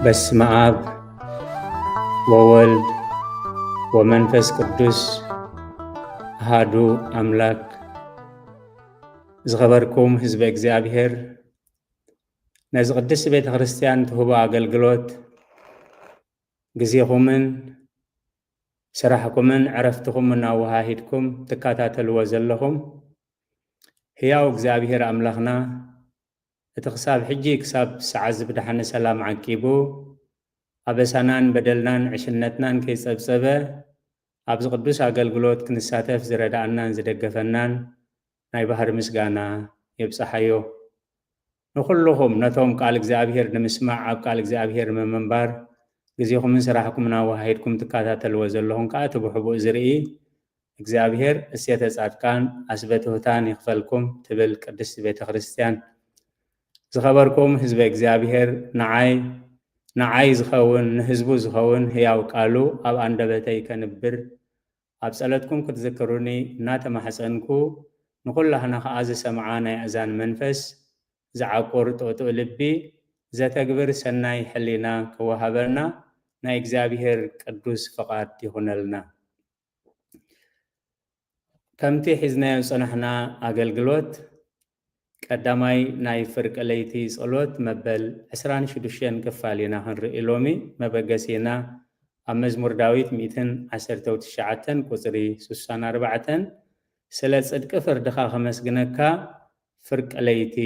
በስመ አብ ወወልድ ወመንፈስ ቅዱስ አሃዱ አምላክ። ዝኸበርኩም ህዝበ እግዚኣብሔር፣ ነዚ ቅድስቲ ቤተ ክርስቲያን ትህቦ ኣገልግሎት ግዜኹምን ስራሕኩምን ዕረፍትኹምን ኣወሃሂድኩም ትከታተልዎ ዘለኹም ህያው እግዚኣብሔር ኣምላኽና፣ እቲ ክሳብ ሕጂ ክሳብ ሰዓት እዚ ብደሓን ሰላም ዓቂቡ ኣበሳናን በደልናን ዕሽነትናን ከይጸብጸበ ኣብዚ ቅዱስ ኣገልግሎት ክንሳተፍ ዝረድኣናን ዝደገፈናን ናይ ባህሪ ምስጋና የብጽሓዮ። ንኹልኹም ነቶም ቃል እግዚኣብሔር ንምስማዕ ኣብ ቃል እግዚኣብሔር ንምንባር ግዜኹምን ስራሕኩምን ኣወሃሂድኩም ትከታተልዎ ዘለኹም ከኣ እቲ ብሕቡእ ዝርኢ እግዚኣብሔር እሴተ ጻድቃን ኣስበ ትሑታን ይኽፈልኩም ትብል ቅድስቲ ቤተ ክርስቲያን። ዝኸበርኩም ህዝበ እግዚኣብሔር፣ ንዓይ ንዓይ ዝኸውን ንህዝቡ ዝኸውን ህያው ቃሉ ኣብ ኣንደበተይ ከንብር ኣብ ጸሎትኩም ክትዝክሩኒ እናተማሕጸንኩ፣ ንኹላህና ከኣ ዝሰምዓ ናይ ኣእዛን መንፈስ ዝዓቁር ጥቕጥቕ ልቢ ዘተግብር ሰናይ ሕሊና ክወሃበልና ናይ እግዚኣብሔር ቅዱስ ፍቓድ ይኹነልና። ከምቲ ሒዝናዮ ዝጸናሕና ኣገልግሎት ቀዳማይ ናይ ፍርቂ ለይቲ ጸሎት መበል ዕስራን ሽዱሽተን ክፋል ኢና ክንርኢ ሎሚ። መበገሲና ኣብ መዝሙር ዳዊት ሚእትን ዓሰርተው ትሽዓተን ቁጽሪ ስሳን ኣርባዕተን፣ ስለ ጽድቂ ፍርድኻ ከመስግነካ ፍርቂ ለይቲ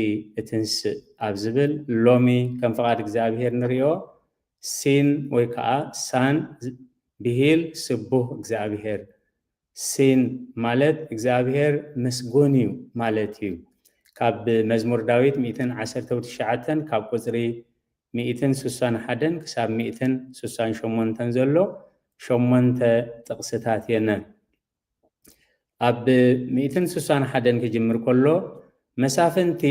እትንስእ ኣብ ዝብል ሎሚ ከም ፍቓድ እግዚኣብሔር ንርእዮ። ሲን ወይ ከዓ ሳን ብሂል ስቡህ እግዚኣብሔር። ሲን ማለት እግዚኣብሔር ምስጉን እዩ ማለት እዩ። ካብ መዝሙር ዳዊት ሚእትን ዓሰርተው ትሽዓተን ካብ ቁጽሪ ሚእትን ስሳን ሓደን ክሳብ ሚእትን ስሳን ሸሞንተን ዘሎ ሸሞንተ ጥቕስታት የነ። ኣብ ሚእትን ስሳን ሓደን ክጅምር ከሎ፣ መሳፍንቲ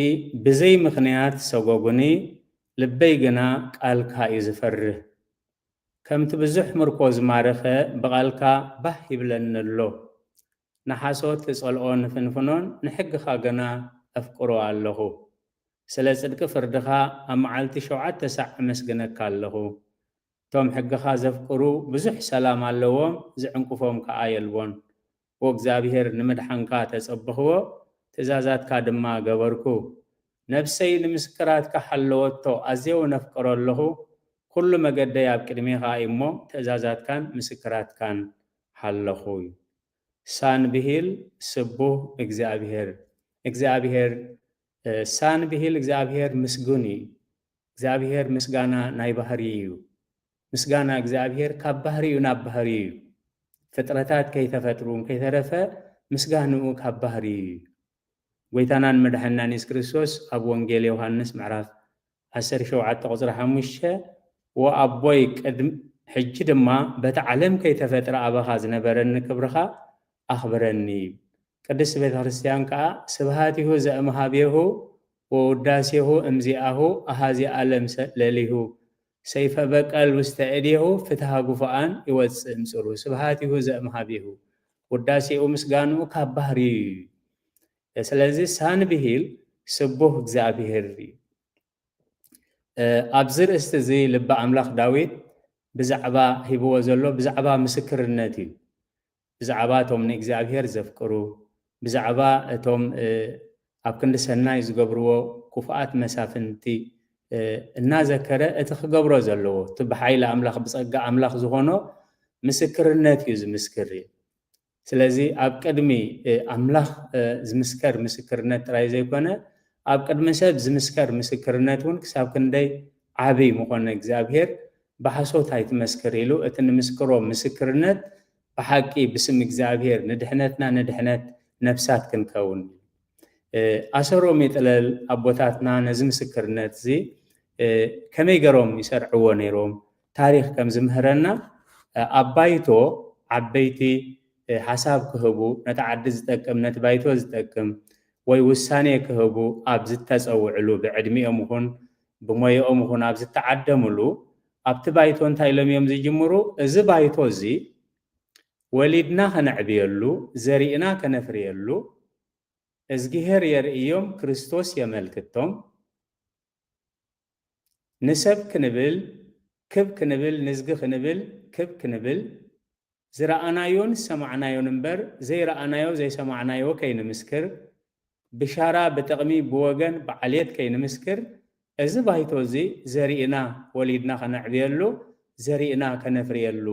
ብዘይ ምኽንያት ሰጎጉኒ፣ ልበይ ግና ቃልካ እዩ ዝፈርህ። ከምቲ ብዙሕ ምርኮ ዝማረኸ ብቓልካ ባህ ይብለኒ ኣሎ። ንሓሶት እጸልኦ ንፍንፍኖን ንሕግኻ ግና ኣፍቅሮ ኣለኹ። ስለ ጽድቂ ፍርድኻ ኣብ መዓልቲ ሸውዓተ ሳዕ ኣመስግነካ ኣለኹ። እቶም ሕግኻ ዘፍቅሩ ብዙሕ ሰላም ኣለዎም፣ ዝዕንቅፎም ከኣ የልቦን። ኦ እግዚኣብሔር፣ ንምድሓንካ ተጸበኽዎ፣ ትእዛዛትካ ድማ ገበርኩ። ነብሰይ ንምስክራትካ ሓለወቶ፣ ኣዝየ እውን ኣፍቅሮ ኣለኹ። ኩሉ መገደይ ኣብ ቅድሜኻ እዩ እሞ፣ ትእዛዛትካን ምስክራትካን ሓለኹ። ሳን ብሂል ስቡህ እግዚኣብሔር። እግዚኣብሔር፣ እ፣ ሳን ብሂል እግዚኣብሔር ምስጉን እዩ። እግዚኣብሔር ምስጋና ናይ ባህሪ እዩ። ምስጋና እግዚኣብሔር ካብ ባህሪኡ ናብ ባህሪኡ እዩ። ፍጥረታት ከይተፈጥሩ ከይተረፈ ምስጋንኡ ካብ ባህሪኡ እዩ። ጎይታናን መድሓንናን የሱስ ክርስቶስ ኣብ ወንጌል ዮሃንስ ምዕራፍ ዓሰርተ ሸውዓተ ቁጽሪ ሓሙሽተ፣ "ወኣቦይ ቅድም-፣ ሕጂ ድማ በቲ ዓለም ከይተፈጥረ ኣባኻ ዝነበረኒ ክብርኻ ኣኽብረኒ" ይብል። ቅድስት ቤተ ክርስቲያን ከኣ "ስብሃቲሁ ዘእምሃቤሁ ወውዳሴሁ እምዚኣሁ ኣሃዚ ዓለም ሰ-፣ ለሊሁ ሰይፈ በቀል ውስተ እዴሁ ፍትሃ ግፉኣን ይወጽእ እምጽሩ ስብሃቲሁ ዘእምሃቤሁ" ውዳሴኡ ምስጋንኡ ካብ ባህሪ እዩ። ስለዚ ሳን ብሂል ስቡህ እግዚኣብሔር እዩ። እ፣ ኣብዚ ርእስቲ እዚ ልበ ኣምላኽ ዳዊት ብዛዕባ ሂብዎ ዘሎ ብዛዕባ ምስክርነት እዩ። ብዛዕባ እቶም ንእግዚኣብሔር ዘፍቅሩ፣ ብዛዕባ እቶም፣ እ፣ ኣብ ክንዲ ሰናይ ዝገብርዎ ክፉኣት መሳፍንቲ፣ እ፣ እናዘከረ እቲ ክገብሮ ዘለዎ፣ እቲ ብሓይሊ ኣምላኽ ብጸጋ ኣምላኽ ዝኾኖ ምስክርነት እዩ ዝምስክር እዩ። ስለዚ ኣብ ቅድሚ፣ እ፣ ኣምላኽ፣ እ፣ ዝምስከር ምስክርነት ጥራይ ዘይኮነ፣ ኣብ ቅድሚ ሰብ ዝምስከር ምስክርነት እውን ክሳብ ክንደይ ዓቢ ምኾነ እግዚኣብሔር ብሓሶት ኣይትመስክር ኢሉ እቲ ንምስክሮ ምስክርነት ብሓቂ ብስም እግዚኣብሔር ንድሕነትና ንድሕነት ነፍሳት ክንከውን። እ፣ ኣሰሮም ይጥለል ኣቦታትና ነዚ ምስክርነት እዚ፣ እ፣ ከመይ ገሮም ይሰርዕዎ ነይሮም? ታሪኽ ከም ዝምህረና፣ እ፣ ኣብ ባይቶ ዓበይቲ፣ እ፣ ሓሳብ ክህቡ፣ ነቲ ዓዲ ዝጠቅም፣ ነቲ ባይቶ ዝጠቅም ወይ ውሳኔ ክህቡ ኣብ ዝተጸውዕሉ፣ ብዕድሚኦም ይኹን ብሞያኦም ይኹን ኣብ ዝተዓደምሉ፣ ኣብቲ ባይቶ እንታይ ኢሎም እዮም ዝጅምሩ? እዚ ባይቶ እዚ ወሊድና ከነዕብየሉ፣ ዘሪእና ከነፍርየሉ፣ እዝግሄር የርእዮም፣ ክርስቶስ የመልክቶም፣ ንሰብ ክንብል ክብ ክንብል፣ ንዝጊ ክንብል፣ ክብ ክንብል፣ ዝረኣናዮን ዝሰማዕናዮን እምበር፣ ዘይረኣናዮ ዘይሰማዕናዮ ከይንምስክር፣ ብሻራ፣ ብጥቕሚ፣ ብወገን፣ ብዓሌት ከይንምስክር፣ እዚ ባይቶ እዚ ዘሪእና ወሊድና ከነዕብየሉ፣ ዘሪእና ከነፍርየሉ፣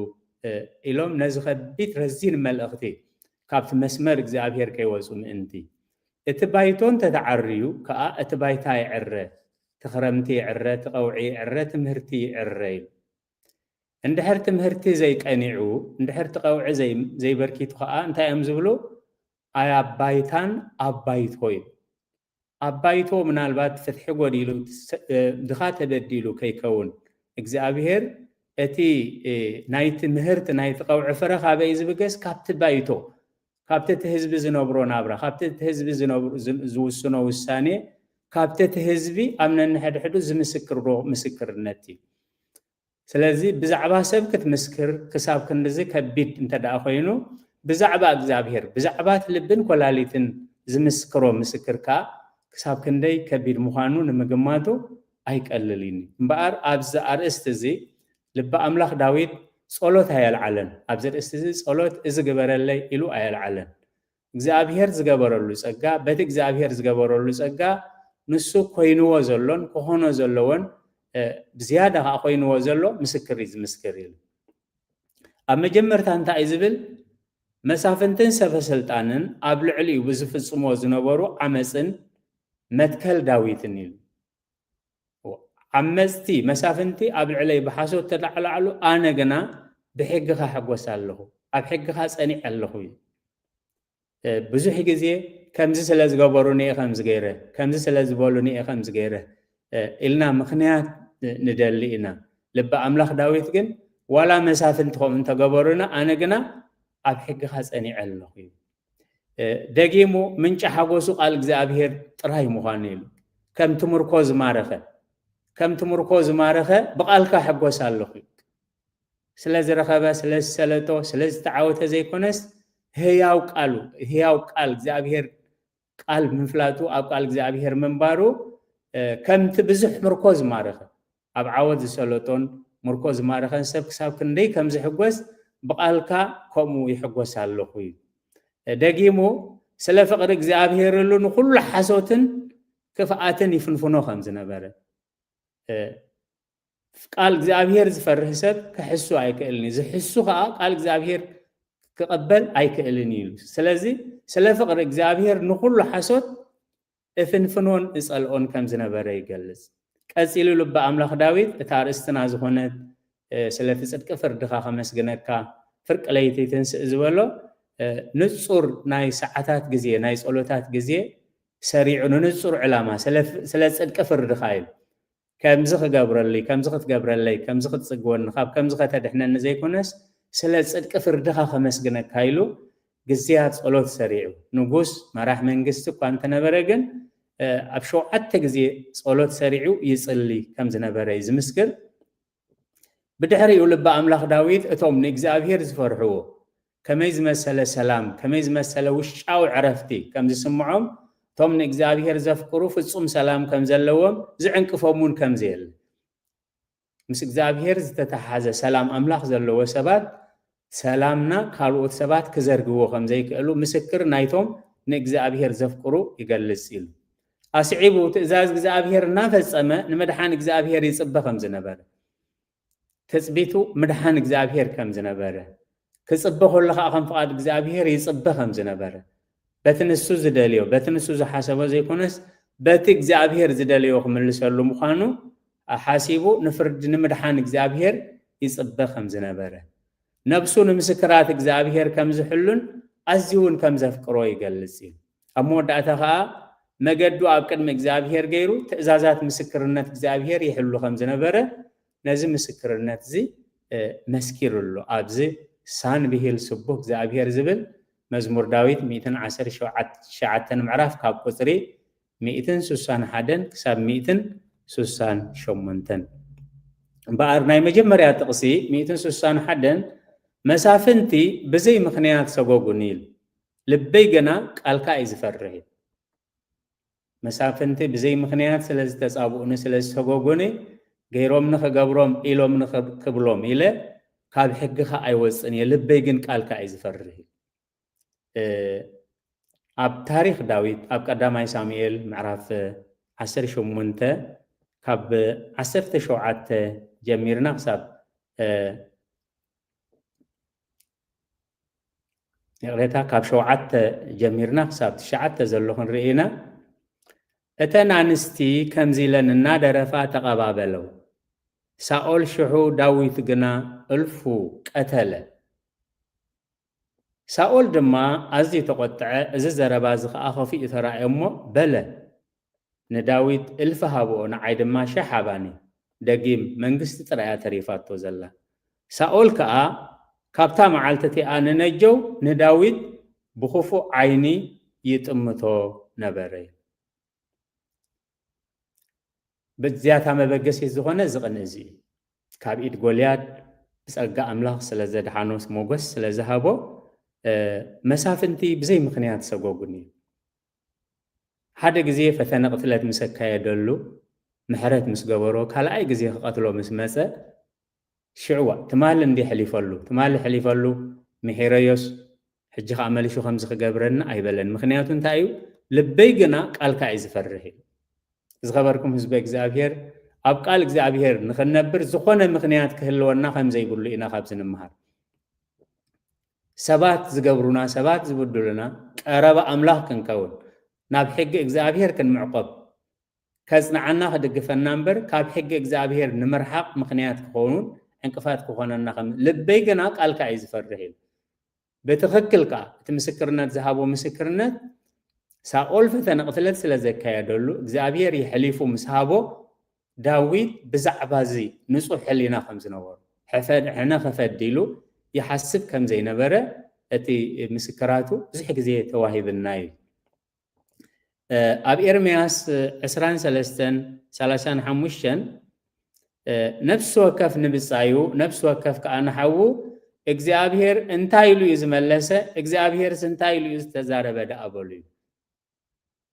እ፣ ኢሎም ነዚ ከቢድ ረዚን መልእኽቲ ካብቲ መስመር እግዚኣብሔር ከይወፁ ምእንቲ። እቲ ባይቶ እንተተዓርዩ ከኣ እቲ ባይታ ይዕረ፣ እቲ ክረምቲ ይዕረ፣ እቲ ቀውዒ ይዕረ፣ ትምህርቲ ይዕረ ኢሉ። እንድሕር ትምህርቲ ዘይቀኒዑ፣ እንድሕር እቲ ቀውዒ ዘይ-፣ ዘይበርኪቱ ከኣ እንታይ እዮም ዝብሉ? ኣይ ኣብ ባይታን ኣብ ባይቶ እዩ። ኣብ ባይቶ ምናልባት ፍትሒ ጎዲሉ፣ ስ-፣ እ፣ ድኻ ተበዲሉ ከይከውን፣ እግዚኣብሔር እቲ፣ እ፣ ናይ ትምህርቲ፣ ናይ እቲ ቀውዒ ፍረ ካበይ እዩ ዝብገስ? ካብቲ ባይቶ፣ ካብቲ እቲ ህዝቢ ዝነብሮ ናብራ፣ ካብቲ እቲ ህዝቢ ዝነብሩ-፣ ዝ-፣ ዝውስኖ ውሳኔ፣ ካብቲ እቲ ህዝቢ ኣብ ነንሕድሕዱ ዝምስክሮ ምስክርነት እዩ። ስለዚ ብዛዕባ ሰብ ክትምስክር ክሳብ ክንድዚ ከቢድ እንተ ደኣ ኮይኑ፣ ብዛዕባ እግዚኣብሔር፣ ብዛዕባ እቲ ልብን ኮላሊትን ዝምስክሮ ምስክር ከኣ ክሳብ ክንደይ ከቢድ ምዃኑ ንምግማቱ ኣይቀልልን እዩ። እምበኣር ኣብዚ ኣርእስቲ እዚ ልበ ኣምላኽ ዳዊት ጸሎት ኣየልዓለን። ኣብዚ ኣርእስቲ እዚ ጸሎት እዚ ግበረለይ ኢሉ ኣየልዓለን። እግዚኣብሔር ዝገበረሉ ጸጋ፣ በቲ እግዚኣብሔር ዝገበረሉ ጸጋ ንሱ ኮይንዎ ዘሎን ክኾኖ ዘለዎን፣ እ፣ ብዝያዳ ከኣ ኮይንዎ ዘሎ ምስክር እዩ ዝምስክር ኢሉ። ኣብ መጀመርታ እንታይ እዩ ዝብል? መሳፍንትን ሰበ ስልጣንን ኣብ ልዕሊኡ ብዝፍጽሞ ዝነበሩ ዓመጽን መትከል ዳዊትን ኢሉ። ዓመጽቲ መሳፍንቲ ኣብ ልዕለይ ብሓሶት ተላዕላዕሉ፣ ኣነ ግና ብሕግኻ ሕጎስ ኣለኹ፣ ኣብ ሕግኻ ጸኒዐ ኣለኹ እዩ። እ፣ ብዙሕ ግዜ ከምዚ ስለ ዝገበሩኒ እየ ከምዚ ገይረ፣ ከምዚ ስለ ዝበሉኒ እየ ከምዚ ገይረ፣ እ፣ ኢልና ምኽንያት ን-፣ ንደሊ ኢና። ልበ ኣምላኽ ዳዊት ግን ዋላ መሳፍንቲ ከምኡ እንተገበሩና፣ ኣነ ግና ኣብ ሕግኻ ጸኒዐ ኣለኹ እዩ። እ፣ ደጊሙ ምንጪ ሓጎሱ ቃል እግዚኣብሔር ጥራይ ምዃኑ ኢሉ። ከምቲ ምርኮ ዝማረኸ፣ ከምቲ ምርኮ ዝማረኸ ብቃልካ ሕጎስ ኣለኹ እዩ። ስለ ዝረኸበ፣ ስለ ዝሰለጦ፣ ስለ ዝተዓወተ ዘይኮነስ፣ ህያው ቃሉ፣ ህያው ቃል እግዚኣብሔር ቃል ምፍላጡ፣ ኣብ ቃል እግዚኣብሔር ምንባሩ፣ እ፣ ከምቲ ብዙሕ ምርኮ ዝማረኸ፣ ኣብ ዓወት ዝሰለጦን ምርኮ ዝማረኸን ሰብ ክሳብ ክንደይ ከም ዝሕጎስ ብቃልካ ከምኡ ይሕጎስ ኣለኹ እዩ። እ፣ ደጊሙ ስለ ፍቕሪ እግዚኣብሔር ኢሉ ንኹሉ ሓሶትን ክፍኣትን ይፍንፍኖ ከም ዝነበረ፣ እ፣ ቃል እግዚኣብሔር ዝፈርህ ሰብ ክሕሱ ኣይክእልን እዩ። ዝሕሱ ከኣ ቃል እግዚኣብሔር ክቕበል ኣይክእልን እዩ ኢሉ። ስለዚ ስለ ፍቕሪ እግዚኣብሔር ንኹሉ ሓሶት እፍንፍኖን እጸልኦን ከም ዝነበረ ይገልጽ። ቀጺሉ ልበ ኣምላኽ ዳዊት እታ ኣርእስትና ዝኾነት፣ እ፣ ስለቲ ጽድቂ ፍርድኻ ከመስግነካ፣ ፍርቂ ለይቲ ትንስእ ዝበሎ፣ እ፣ ንጹር ናይ ሰዓታት ግዜ፣ ናይ ጸሎታት ግዜ ሰሪዑ ንንጹር ዕላማ፣ ስለ፣ ስለ ጽድቂ ፍርድኻ ኢሉ። ከምዚ ክገብረልይ፣ ከምዚ ክትገብረለይ፣ ከምዚ ክትጽግወኒ፣ ካብ ከምዚ ከተድሕነኒ ዘይኮነስ፣ ስለ ጽድቂ ፍርድኻ ከመስግነካ ኢሉ ግዜያት ጸሎት ሰሪዑ። ንጉስ መራሕ መንግስቲ እኳ እንተነበረ ግን፣ እ፣ ኣብ ሸውዓተ ግዜ ጸሎት ሰሪዑ ይጽሊ ከም ዝነበረ እዩ ዝምስክር። ብድሕሪኡ ልበ ኣምላኽ ዳዊት እቶም ንእግዚኣብሔር ዝፈርሕዎ ከመይ ዝመሰለ ሰላም፣ ከመይ ዝመሰለ ውሽጣዊ ዕረፍቲ ከም ዝስምዖም፣ እቶም ንእግዚኣብሔር ዘፍቅሩ ፍጹም ሰላም ከም ዘለዎም፣ ዝዕንቅፎም እውን ከም ዘየለ። ምስ እግዚኣብሔር ዝተተሓሓዘ ሰላም ኣምላኽ ዘለዎ ሰባት፣ ሰላምና ካልኦት ሰባት ክዘርግዎ ከም ዘይክእሉ ምስክር ናይቶም ንእግዚኣብሔር ዘፍቅሩ ይገልጽ ኢሉ። ኣስዒቡ፣ ትእዛዝ እግዚኣብሔር እናፈጸመ ንምድሓን እግዚኣብሔር ይጽበ ከም ዝነበረ፣ ትጽቢቱ ምድሓን እግዚኣብሔር ከም ዝነበረ፣ ክጽበ ከሎ ኸኣ ከም ፍቓድ እግዚኣብሔር ይጽበ ከም ዝነበረ፣ በቲ ንሱ ዝደልዮ፣ በቲ ንሱ ዝሓሰቦ ዘይኮነስ፣ በቲ እግዚኣብሔር ዝደልዮ ክምልሰሉ ምዃኑ ሓሲቡ፣ ንፍርዲ ንምድሓን እግዚኣብሔር ይጽበ ከም ዝነበረ፣ ነብሱ ንምስክራት እግዚኣብሔር ከም ዝሕሉን ኣዝዩ እውን ከም ዘፍቅሮ ይገልጽ እዩ። ኣብ መወዳእታ ኸኣ፣ መገዱ ኣብ ቅድሚ እግዚኣብሔር ገይሩ፣ ትእዛዛት ምስክርነት እግዚኣብሔር ይሕሉ ከም ዝነበረ፣ ነዚ ምስክርነት እዚ፣ እ፣ መስኪሩ ኣሎ። ኣብዚ ሳን ብሂል ስቡህ እግዚኣብሔር ዝብል መዝሙር ዳዊት ሚእትን ዓሰርተ ሸውዓተ ምዕራፍ ካብ ቁጽሪ ሚእትን ስሳን ሓደን ክሳብ ሚእትን ስሳን ሸሞንተን። እምበኣር ናይ መጀመርያ ጥቕሲ ሚእትን ስሳን ሓደን፣ "መሳፍንቲ ብዘይ ምኽንያት ሰጎጉኒ" ኢሉ፣ "ልበይ ግና ቃልካ እዩ ዝፈርህ" ኢሉ። መሳፍንቲ ብዘይ ምኽንያት ስለ ዝተጻብኡኒ፣ ስለ ዝሰጎጉኒ፣ ገይሮም ንኽገብሮም ኢሎም ንኽብሎም ኢለ ካብ ሕግኻ ኣይወፅን እየ፣ ልበይ ግን ቃልካ እዩ ዝፈርህ። ኣብ ታሪኽ ዳዊት ኣብ ቀዳማይ ሳሙኤል ምዕራፍ ዓሰርተ ሸሞንተ ካብ ዓሰርተ ሸውዓተ ጀሚርና ክሳብ ይቕሬታ፣ ካብ ሸውዓተ ጀሚርና ክሳብ ትሽዓተ ዘሎ ክንርኢ ኢና። እተን ኣንስቲ ከምዚ ኢለን እናደረፋ ተቐባበለው። ሳኦል ሽሑ፣ ዳዊት ግና እልፉ ቀተለ። ሳኦል ድማ ኣዝዩ ተቖጥዐ፣ እዚ ዘረባ እዚ ኸኣ ኸፊኡ ተራእዮ እሞ በለ፣ ንዳዊት እልፊ ሃብኦ፣ ንዓይ ድማ ሽሕ ሃባኒ። ደጊም መንግስቲ ጥራይ እያ ተሪፋቶ ዘላ። ሳኦል ከኣ ካብታ መዓልቲ እቲኣ ንነጀው ንዳዊት ብኽፉእ ዓይኒ ይጥምቶ ነበረ። በዚያታ መበገሲት ዝኾነ እዚ ቅንኢ እዚ እዩ። ካብ ኢድ ጎልያድ ብጸጋ ኣምላኽ ስለ ዘድሓኖ፣ ሞገስ ስለ ዝሃቦ፣ መሳፍንቲ ብዘይ ምኽንያት ሰጎጉኒ እዩ። ሓደ ግዜ ፈተነ ቅትለት ምስ ኣካየደሉ፣ ምሕረት ምስ ገበሮ፣ ካልኣይ ግዜ ክቐትሎ ምስ መጸ፣ ሽዕዋ ትማሊ እንዲ ሕሊፈሉ፣ ትማሊ ሕሊፈሉ፣ ምሒረዮስ፣ ሕጂ ኸዓ መሊሹ ከምዚ ክገብረኒ ኣይበለን። ምኽንያቱ እንታይ እዩ? ልበይ ግና ቃልካ እዩ ዝፈርህ እዩ። ዝኸበርኩም ህዝበ እግዚኣብሔር፣ ኣብ ቃል እግዚኣብሔር ንኽንነብር ዝኾነ ምኽንያት ክህልወና ከም ዘይብሉ ኢና ካብዚ ንምሃር። ሰባት ዝገብሩና፣ ሰባት ዝብድሉና፣ ቀረባ ኣምላኽ ክንከውን፣ ናብ ሕጊ እግዚኣብሔር ክንምዕቆብ፣ ከጽንዓና ክድግፈና እምበር፣ ካብ ሕጊ እግዚኣብሔር ንምርሓቕ ምኽንያት ክኸውን ዕንቅፋት ክኾነና ከም፣ ልበይ ግና ቃልካ እዩ ዝፈርህ ኢሉ። ብትኽክል ከኣ እቲ ምስክርነት ዝሃቦ ምስክርነት፣ ሳኦል ፈተነ ቅትለት ስለ ዘካየደሉ እግዚኣብሔር የሕሊፉ ምስ ሃቦ፣ ዳዊት ብዛዕባ እዚ ንጹህ ሕሊና ከም ዝነበሮ፣ ሕፈ-፣ ሕነ ኸፈድ ኢሉ ይሓስብ ከም ዘይነበረ እቲ ምስክራቱ ብዙሕ ግዜ ተዋሂብና እዩ። ኣብ ኤርምያስ ዕስራን ሰለስተን ሰላሳን ሓሙሽተን፣ ነፍሲ ወከፍ ንብጻዩ፣ ነፍሲ ወከፍ ከኣ ንሓዉ፣ እግዚኣብሔር እንታይ ኢሉ እዩ ዝመለሰ? እግዚኣብሔርስ እንታይ ኢሉ እዩ ዝተዛረበ ደኣ በሉ እዩ።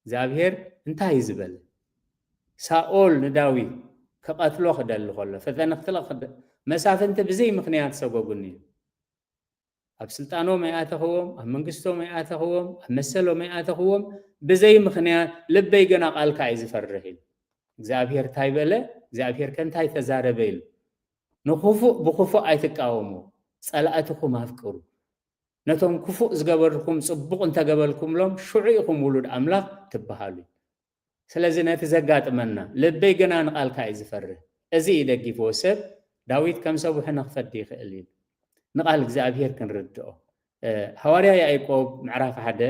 እግዚኣብሔር እንታይ እዩ ዝበለ? ሳኦል ንዳዊት ክቐትሎ ክደሊ ከሎ፣ ፈተነ ክትለ-፣ ክደ-፣ መሳፍንቲ ብዘይ ምኽንያት ሰጎጉኒ እዩ። ኣብ ስልጣኖም ኣይኣተኽዎም፣ ኣብ መንግስቶም ኣይኣተኽዎም፣ ኣብ መሰሎም ኣይኣተኽዎም፣ ብዘይ ምኽንያት ልበይ ግና ቃልካ እዩ ዝፈርህ ኢሉ። እግዚኣብሔር እንታይ በለ? እግዚኣብሔር ከ እንታይ ተዛረበ ኢሉ? ንኽፉእ ብኽፉእ ኣይትቃወሙ፣ ጸላእትኹም ኣፍቅሩ። ነቶም ክፉእ ዝገበርኩም ጽቡቕ እንተገበርኩምሎም፣ ሽዑ ኢኹም ውሉድ ኣምላኽ ትበሃሉ። ስለዚ ነቲ ዘጋጥመና፣ ልበይ ግና ንቓልካ እዩ ዝፈርህ። እዚ እዩ ደጊፍዎ ሰብ፣ ዳዊት ከም ሰብ ውሕነ ክፈዲ ይኽእል እዩ። ንቓል እግዚኣብሔር ክንርድኦ። እ፣ ሃዋርያ ያዕቆብ ምዕራፍ ሓደ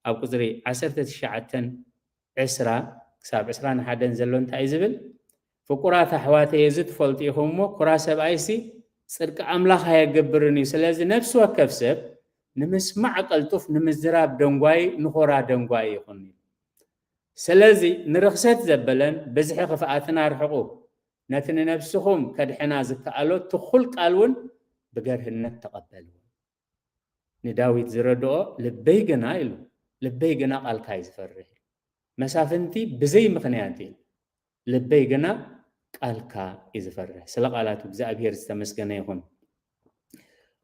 ኣብ ቁጽሪ ዓሰርተ ትሽዓተን ዕስራ ክሳብ ዕስራን ሓደን ዘሎ እንታይ እዩ ዝብል? ፍቁራት ኣሕዋተይ፣ እዚ ትፈልጡ ኢኹም እሞ፣ ኩራ ሰብኣይሲ ጽድቂ ኣምላኽ ኣየገብርን እዩ። ስለዚ ነፍሲ ወከፍ ሰብ ንምስማዕ ቀልጡፍ፣ ንምዝራብ ደንጓዪ፣ ንኹራ ደንጓዪ ይኹን። ስለዚ ንርኽሰት ዘበለን ብዝሒ ክፍኣትን ኣርሕቑ። ነቲ ንነብስኹም ከድሕና ዝከኣሎ ትኹል ቃል እውን ብገርህነት ተቐበልዎ። ንዳዊት ዝረድኦ ልበይ ግና ኢሉ፣ ልበይ ግና ቃልካ እዩ ዝፈርህ። መሳፍንቲ ብዘይ ምኽንያት እዩ፣ ልበይ ግና ቃልካ እዩ ዝፈርህ። ስለ ቃላቱ እግዚኣብሔር ዝተመስገነ ይኹን።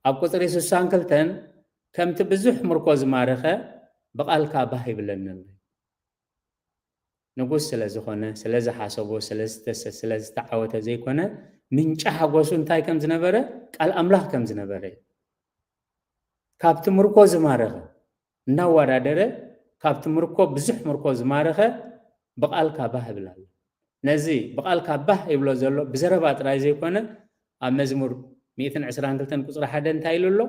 ኣብ ቁጽሪ ስሳን ክልተን ከምቲ ብዙሕ ምርኮ ዝማረኸ ብቃልካ ባህ ይብለኒ ኣሎ። ንጉስ ስለ ዝኾነ፣ ስለ ዝሓሰቦ፣ ስለ ዝተሰ-፣ ስለ ዝተዓወተ ዘይኮነ፣ ምንጪ ሓጎሱ እንታይ ከም ዝነበረ፣ ቃል ኣምላኽ ከም ዝነበረ እዩ። ካብቲ ምርኮ ዝማረኸ እናወዳደረ፣ ካብቲ ምርኮ፣ ብዙሕ ምርኮ ዝማረኸ ብቃልካ ባህ ይብል ኣሎ። ነዚ ብቃልካ ባህ ይብሎ ዘሎ ብዘረባ ጥራይ ዘይኮነ፣ ኣብ መዝሙር ሚእትን ዕስራን ክልተን ቁጽሪ ሓደ እንታይ ኢሉ ኣሎ?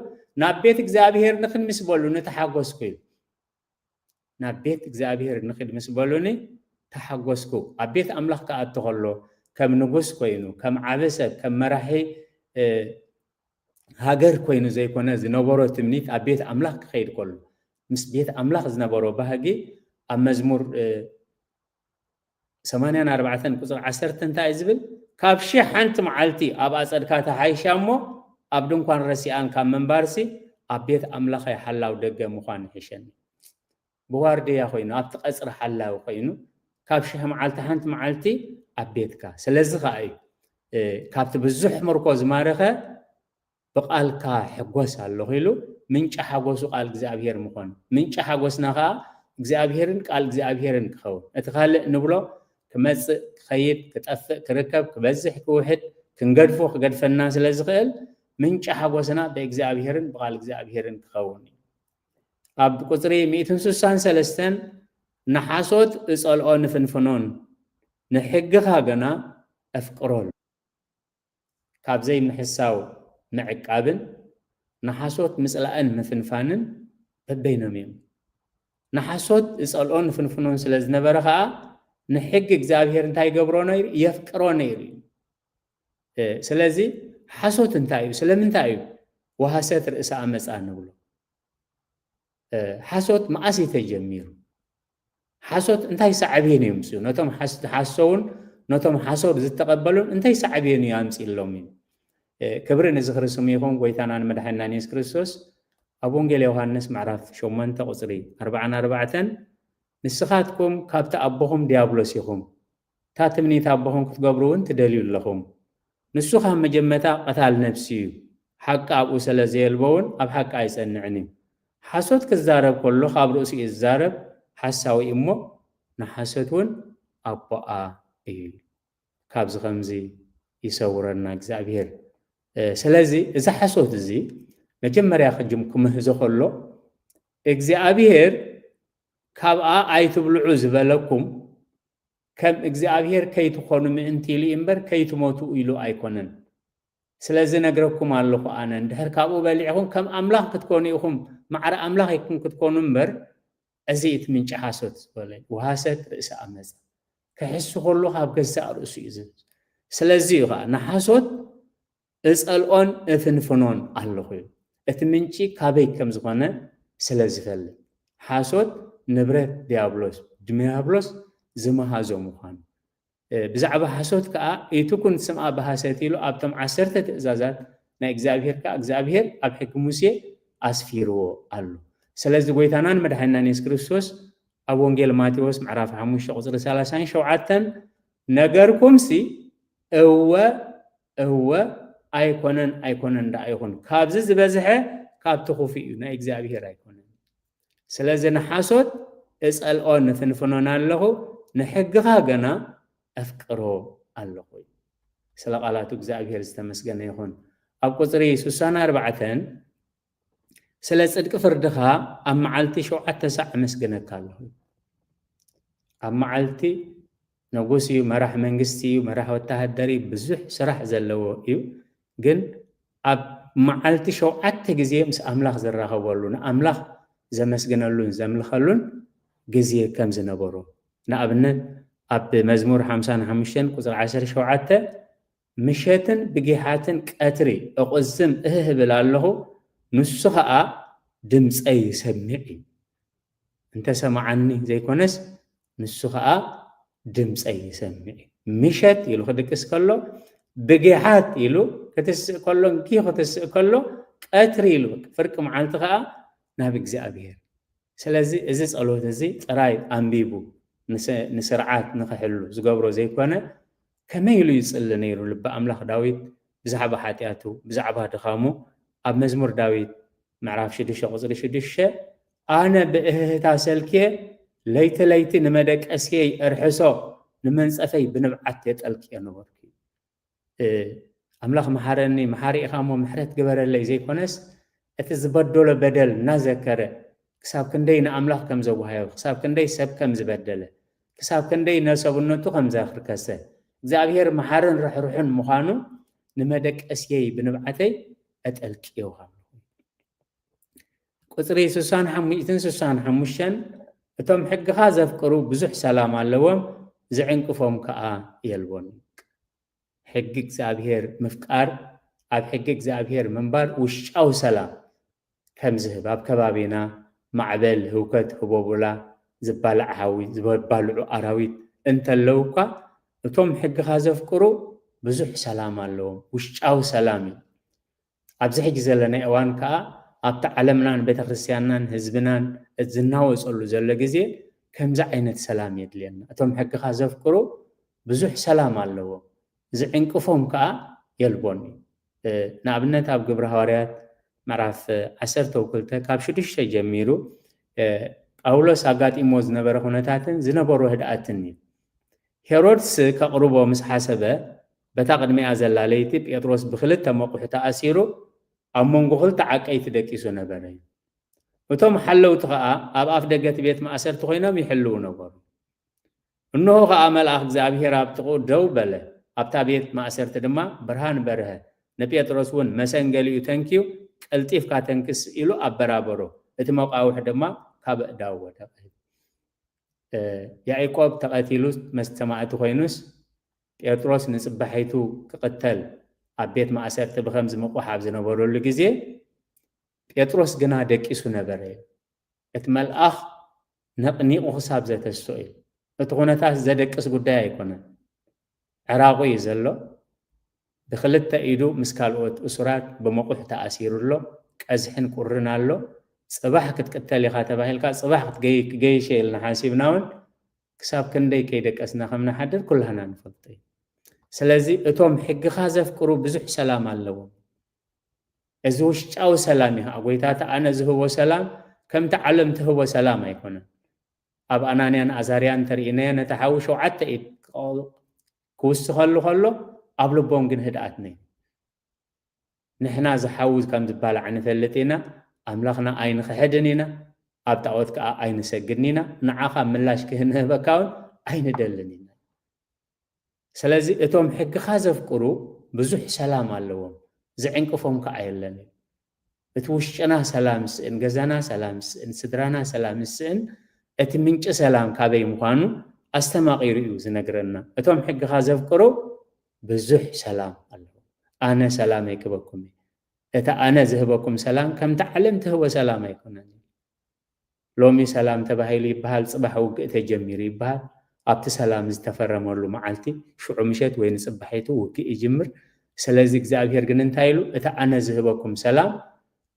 "ናብ ቤት እግዚኣብሔር ንኽድ ምስ በሉ ንተሓጎስኩ" ኢሉ። "ናብ ቤት እግዚኣብሔር ንኽድ ምስ በሉኒ ተሓጎስኩ።" ኣብ ቤት ኣምላኽ ክኣቱ ከሎ ከም ንጉስ ኮይኑ፣ ከም ዓቢ ሰብ፣ ከም መራሒ፣ እ፣ ሃገር ኮይኑ ዘይኮነ ዝነበሮ ትምኒት ኣብ ቤት ኣምላኽ ክኸይድ ከሎ፣ ምስ ቤት ኣምላኽ ዝነበሮ ባህጊ ኣብ መዝሙር፣ እ፣ ሰማንያን ኣርባዕተን ቁጽሪ ዓሰርተ እንታይ እዩ ዝብል? "ካብ ሺሕ ሓንቲ መዓልቲ ኣብ ኣጸድካ ተሓይሻ እሞ፣ ኣብ ድንኳን ረሲኣን ካብ ምንባርሲ፣ ኣብ ቤት ኣምላኸይ ሓላው ደገ ምዃን ይሕሸኒ።" ብዋርድያ ኮይኑ፣ ኣብቲ ቀጽሪ ሓላዊ ኮይኑ፣ ካብ ሽሕ መዓልቲ ሓንቲ መዓልቲ ኣብ ቤትካ። ስለዚ ኸኣ እዩ፣ እ፣ ካብቲ ብዙሕ ምርኮ ዝማረኸ ብቃልካ ሕጎስ ኣለኹ ኢሉ ምንጪ ሓጎሱ ቃል እግዚኣብሔር ምኾን። ምንጪ ሓጎስና ኸዓ እግዚኣብሔርን ቃል እግዚኣብሔርን ክኸውን። እቲ ካልእ ንብሎ ክመጽእ፣ ክኸይድ፣ ክጠፍእ፣ ክርከብ፣ ክበዝሕ፣ ክውሕድ፣ ክንገድፎ፣ ክገድፈና ስለ ዝኽእል ምንጪ ሓጎስና ብእግዚኣብሔርን ብቃል እግዚኣብሔርን ክኸውን እዩ። ኣብ ቁጽሪ ሚእትን ስሳን ሰለስተን ንሓሶት እጸልኦ ንፍንፍኖን ንሕግኻ ገና እፍቅሮን። ካብ ዘይምሕሳው ምዕቃብን ንሓሶት ምጽላእን ምፍንፋንን በበይኖም እዮም። ንሓሶት እጸልኦን ፍንፍኖን ስለ ዝነበረ ኸኣ ንሕጊ እግዚኣብሔር እንታይ ይገብሮ ነይሩ? የፍቅሮ ነይሩ እዩ። እ፣ ስለዚ ሓሶት እንታይ እዩ? ስለምንታይ እዩ ወሃሰት ርእሰ ኣመፃ ንብሎ? እ፣ ሓሶት መኣስ እዩ ተጀሚሩ? ሓሶት እንታይ ሳዕቤን እዩ ምስኡ? ነቶም ሓስ-፣ ሓሰውን ነቶም ሓሶት ዝተቐበሉን እንታይ ሳዕቤን እዩ ኣምፂእሎም እዩ? እ፣ ክብሪ ንዝኽሪ ስሙ ይኹን። ጎይታናን መድሓኒናን የሱስ ክርስቶስ ኣብ ወንጌል ዮሃንስ ምዕራፍ ሸሞንተ ቁፅሪ ኣርባዓን ኣርባዕተን፣ "ንስኻትኩም ካብቲ ኣቦኹም ዲያብሎስ ኢኹም፣ እታ ትምኒት ኣቦኹም ክትገብሩ እውን ትደልዩ ኣለኹም። ንሱ ካብ መጀመርታ ቀታል ነፍሲ እዩ፣ ሓቂ ኣብኡ ስለ ዘየልቦ እውን ኣብ ሓቂ ኣይጸንዕን እዩ። ሓሶት ክዛረብ ከሎ ካብ ርእሱ እዩ ዝዛረብ፣ ሓሳዊ እዩ እሞ ንሓሶት እውን ኣቦኣ እዩ" ኢሉ። ካብዚ ከምዚ ይሰውረና እግዚኣብሔር። እ፣ ስለዚ እዚ ሓሶት እዚ መጀመርያ ክጅም-፣ ክምህዞ ከሎ እግዚኣብሔር ካብኣ ኣይትብልዑ ዝበለኩም ከም እግዚኣብሔር ከይትኾኑ ምእንቲ ኢሉ እዩ እምበር ከይትሞቱ ኢሉ ኣይኮነን። "ስለዚ ነግረኩም ኣለኹ ኣነ፣ እንድሕር ካብኡ በሊዕኹም ከም ኣምላኽ ክትኮኑ ኢኹም፣ ማዕረ ኣምላኽ ኢኹም ክትኮኑ እምበር፣ እዚ እቲ ምንጪ ሓሶት" ዝበለ፣ ወሃሰት ርእሰ ኣመፃ። ክሕሱ ከሎ ካብ ገዛእ ርእሱ እዩ ዝብል። ስለዚ እዩ ኸዓ ንሓሶት እጸልኦን እፍንፍኖን ኣለኹ እዩ። እቲ ምንጪ ካበይ ከም ዝኾነ ስለ ዝፈልጥ። ሓሶት ንብረት ዲያብሎስ፣ ዲያብሎስ ዝመሃዞ ምዃኑ። እ፣ ብዛዕባ ሓሶት ከኣ፣ "ኢትኩን ስምኣ ብሐሰት" ኢሉ ኣብቶም ዓሰርተ ትእዛዛት ናይ እግዚኣብሔር ከኣ እግዚኣብሔር ኣብ ሕጊ ሙሴ ኣስፊርዎ ኣሎ። ስለዚ ጎይታናን መድሓኒናን የሱስ ክርስቶስ ኣብ ወንጌል ማቴዎስ ምዕራፍ ሓሙሽተ ቁጽሪ ሰላሳን ሸውዓተን፣ "ነገርኩምሲ እወ፣ እወ፣ ኣይኮነን፣ ኣይኮነን ደኣ ይኹን። ካብዚ ዝበዝሐ ካብቲ ክፉእ እዩ፣ ናይ እግዚኣብሔር ኣይኮነን። ስለዚ ንሓሶት እጸልኦን እፍንፍኖን ኣለኹ፣ ንሕግኻ ገና ኣፍቅሮ ኣለኹ" እዩ። ስለ ቃላቱ እግዚኣብሔር ዝተመስገነ ይኹን። ኣብ ቁጽሪ ስሳን ኣርባዕተን፣ "ስለ ጽድቂ ፍርድኻ ኣብ መዓልቲ ሸውዓተ ሳዕ ኣመስግነካ ኣለኹ" እዩ። ኣብ መዓልቲ ንጉስ እዩ፣ መራሕ መንግስቲ እዩ፣ መራሕ ወተሃደር እዩ፣ ብዙሕ ስራሕ ዘለዎ እዩ። ግን ኣብ መዓልቲ ሸውዓተ ግዜ ምስ ኣምላኽ ዝራኸበሉ፣ ንኣምላኽ ዘመስግነሉን ዘምልኸሉን ግዜ ከም ዝነበሮ፣ ንኣብነት ኣብ መዝሙር ሓምሳን ሓሙሽተን ቁጽሪ ዓሰርተ ሸውዓተ፣ "ምሸትን ብጊሓትን ቀትሪ እቕዝም እህህ እብል ኣለኹ፣ ንሱ ኸኣ ድምፀይ ይሰምዕ" እዩ። "እንተ ሰማዓኒ ዘይኮነስ፣ ንሱ ኸኣ ድምፀይ ይሰምዕ እዩ። ምሸት" ኢሉ ክድቅስ ከሎ፣ "ብጊሓት" ኢሉ ክትስእ ከሎ፣ እንኪ ክትስእ ከሎ፣ "ቀትሪ" ኢሉ፣ ፍርቂ መዓልቲ ኸኣ ናብ እግዚኣብሔር። ስለዚ እዚ ጸሎት እዚ ጥራይ ኣንቢቡ ንስ-፣ ንስርዓት ንኽሕሉ ዝገብሮ ዘይኮነ፣ ከመይ ኢሉ ይጽሊ ነይሩ ልቢ ኣምላኽ ዳዊት ብዛዕባ ሓጢኣቱ፣ ብዛዕባ ድኻሙ? ኣብ መዝሙር ዳዊት ምዕራፍ ሽዱሽተ ቁጽሪ ሽዱሽተ፣ "ኣነ ብእህህታ ሰልክየ፣ ለይቲ ለይቲ ንመደቀስየይ እርሕሶ፣ ንመንጸፈይ ብንብዓት የጠልቅዮ ነበርኩ" እዩ። እ፣ ኣምላኽ መሓረኒ፣ መሓሪ ኢኻ እሞ ምሕረት ግበረለይ ዘይኮነስ፣ እቲ ዝበደሎ በደል እናዘከረ፣ ክሳብ ክንደይ ንኣምላኽ ከም ዘጓሃዮ፣ ክሳብ ክንደይ ሰብ ከም ዝበደለ፣ ክሳብ ክንደይ ነሰብነቱ ከም ዘኽርከሰ፣ እግዚኣብሔር መሓርን ርሕሩሕን ምዃኑ ንመደቀስየይ ብንብዓተይ ኣጠልቅዮ ኣለኹ። ቁጽሪ ስሳን ሓሙሽተን፣ ስሳን ሓሙሽተን፣ "እቶም ሕግኻ ዘፍቅሩ ብዙሕ ሰላም ኣለዎም፣ ዝዕንቅፎም ከኣ የልቦን" እዩ። ሕጊ እግዚኣብሔር ምፍቃር፣ ኣብ ሕጊ እግዚኣብሔር ምንባር ውሽጣዊ ሰላም ከም ዝህብ፣ ኣብ ከባቢና ማዕበል፣ ህውከት፣ ህቦቡላ፣ ዝባላዕ ሓዊ፣ ዝበባልዑ ኣራዊት እንተለዉ እኳ፣ እቶም ሕግኻ ዘፍቅሩ ብዙሕ ሰላም ኣለዎም፣ ውሽጣዊ ሰላም እዩ። ኣብዚ ሕጂ ዘለናዮ እዋን ከኣ ኣብቲ ዓለምናን ቤተክርስትያንናን ህዝብናን ዝናወጸሉ ዘሎ ግዜ ከምዚ ዓይነት ሰላም የድልየና። እቶም ሕግኻ ዘፍቅሩ ብዙሕ ሰላም ኣለዎም። ዝዕንቅፎም ከኣ የልቦን እዩ። ንኣብነት ኣብ ግብሪ ሃዋርያት ምዕራፍ ዓሰርተ ክልተ ካብ ሽዱሽተ ጀሚሩ ጳውሎስ ኣጋጢሞ ዝነበረ ኩነታትን ዝነበሮ ህድኣትን እዩ። ሄሮድስ ከቕርቦ ምስ ሓሰበ በታ ቅድሚኣ ዘላ ለይቲ ጴጥሮስ ብክልተ መቑሕ ተኣሲሩ ኣብ መንጎ ክልተ ዓቀይቲ ደቂሱ ነበረ እዩ። እቶም ሓለውቲ ኸኣ ኣብ ኣፍ ደገ እቲ ቤት ማእሰርቲ ኮይኖም ይሕልዉ ነበሩ። እንሆ ኸኣ መልኣኽ እግዚኣብሔር ኣብ ጥቕኡ ደው በለ። ኣብታ ቤት ማእሰርቲ ድማ ብርሃን በርሀ። ንጴጥሮስ እውን መሰንገሊኡ ተንክዩ፣ "ቀልጢፍካ ተንክስ" ኢሉ ኣበራበሮ። እቲ መቃውሕ ድማ ካብ ኣእዳው ወደቐ። ያዕቆብ ተቐቲሉ መስተማእቲ ኮይኑስ፣ ጴጥሮስ ንጽባሒቱ ክቕተል ኣብ ቤት ማእሰርቲ ብኸምዚ ምቑሕ ኣብ ዝነበረሉ ግዜ፣ ጴጥሮስ ግና ደቂሱ ነበረ። እቲ መልኣኽ ነቕኒቑ ክሳብ ዘተስኦ እዩ። እቲ ኩነታት ዘደቅስ ጉዳይ ኣይኮነን። ዕራቑ እዩ ዘሎ። ብክልተ ኢዱ ምስ ካልኦት እሱራት ብመቑሕ ተኣሲሩ ኣሎ። ቀዝሕን ቁርን ኣሎ። ጽባሕ ክትቅተል ኢኻ ተባሂልካ፣ ጽባሕ ክትገይ-፣ ክገይሸ ኢልና ሓሲብና እውን ክሳብ ክንደይ ከይደቀስና ከም ንሓድር ኩላህና ንፈልጦ እዩ። ስለዚ እቶም ሕግኻ ዘፍቅሩ ብዙሕ ሰላም ኣለዎም። እዚ ውሽጫዊ ሰላም እዩ። ጎይታ፣ "እቲ ኣነ ዝህቦ ሰላም ከምቲ ዓለም ትህቦ ሰላም ኣይኮነን።" ኣብ ኣናንያን ኣዛርያን እንተርኢናዮ፣ ነቲ ሓዊ ሸውዓተ ኢድ ክውስኸሉ ከሎ፣ ኣብ ልቦም ግን ህድኣት ነይሩ። ንሕና ዝሓዊ ከም ዝበላዕ ንፈልጥ ኢና፣ ኣምላኽና ኣይንኽሕድን ኢና፣ ኣብ ጣዖት ከኣ ኣይንሰግድን ኢና። ንዓኻ ምላሽ ክህንህበካ እውን ኣይንደልን ኢና። ስለዚ እቶም ሕግኻ ዘፍቅሩ ብዙሕ ሰላም ኣለዎም፣ ዝዕንቅፎም ከኣ የለን እዩ። እቲ ውሽጥና ሰላም ስእን፣ ገዛና ሰላም ስእን፣ ስድራና ሰላም ስእን፣ እቲ ምንጪ ሰላም ካበይ ምዃኑ ኣስተማቒሩ እዩ ዝነግረና። እቶም ሕግኻ ዘፍቅሩ ብዙሕ ሰላም ኣለዎም። ኣነ ሰላመይ ክበኩም እየ። እቲ ኣነ ዝህበኩም ሰላም ከምቲ ዓለም ትህቦ ሰላም ኣይኮነን። ሎሚ ሰላም ተባሂሉ ይበሃል፣ ጽባሕ ውግእ ተጀሚሩ ይበሃል። ኣብቲ ሰላም ዝተፈረመሉ መዓልቲ ሽዑ ምሸት ወይ ንጽባሒቱ ውግእ ይጅምር። ስለዚ እግዚኣብሔር ግን እንታይ ኢሉ? "እቲ ኣነ ዝህበኩም ሰላም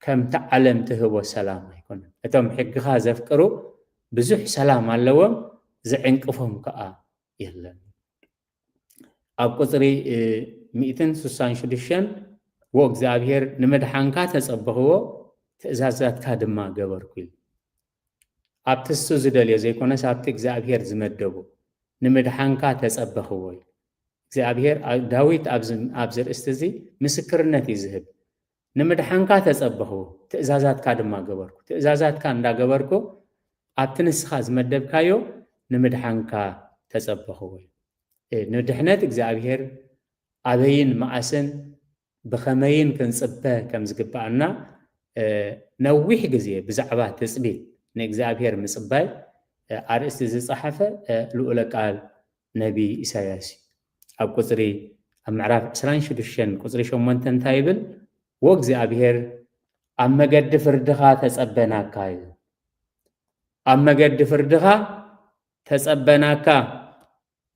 ከምቲ ዓለም ትህቦ ሰላም ኣይኮነን። እቶም ሕግኻ ዘፍቅሩ ብዙሕ ሰላም ኣለዎም፣ ዝዕንቅፎም ከኣ የለን።" ኣብ ቁጽሪ፣ እ፣ ሚእትን ስሳን ሽዱሽተን፣ "ወእግዚኣብሔር ንምድሓንካ ተጸበኽዎ፣ ትእዛዛትካ ድማ ገበርኩ" ኢሉ። ኣብቲ እሱ ዝደልዮ ዘይኮነስ ኣብቲ እግዚኣብሔር ዝመደቦ፣ "ንምድሓንካ ተጸበኽዎ" ኢሉ። እግዚኣብሔር፣ ኣ-፣ ዳዊት ኣብዚ፣ ኣብዚ ርእስቲ እዚ ምስክርነት እዩ ዝህብ። "ንምድሓንካ ተጸበኽዎ፣ ትእዛዛትካ ድማ ገበርኩ።" ትእዛዛትካ እንዳገበርኩ ኣብቲ ንስኻ ዝመደብካዮ ንምድሓንካ ተጸበኽዎ ኢሉ። እ፣ ንድሕነት እግዚኣብሔር ኣበይን መዓስን ብኸመይን ክንጽበ ከም ዝግብኣና፣ እ፣ ነዊሕ ግዜ ብዛዕባ ትጽቢት ንእግዚኣብሔር ምጽባይ፣ እ፣ ኣርእስቲ ዝጸሓፈ፣ እ፣ ልኡለ ቃል ነቢ ኢሳያስ እዩ። ኣብ ቁጽሪ፣ ኣብ ምዕራፍ ዕስራን ሽዱሽተን ቁጽሪ ሸሞንተ እንታይ ይብል? "ወእግዚኣብሔር ኣብ መገዲ ፍርድኻ ተጸበናካ" እዩ። "ኣብ መገዲ ፍርድኻ ተጸበናካ፣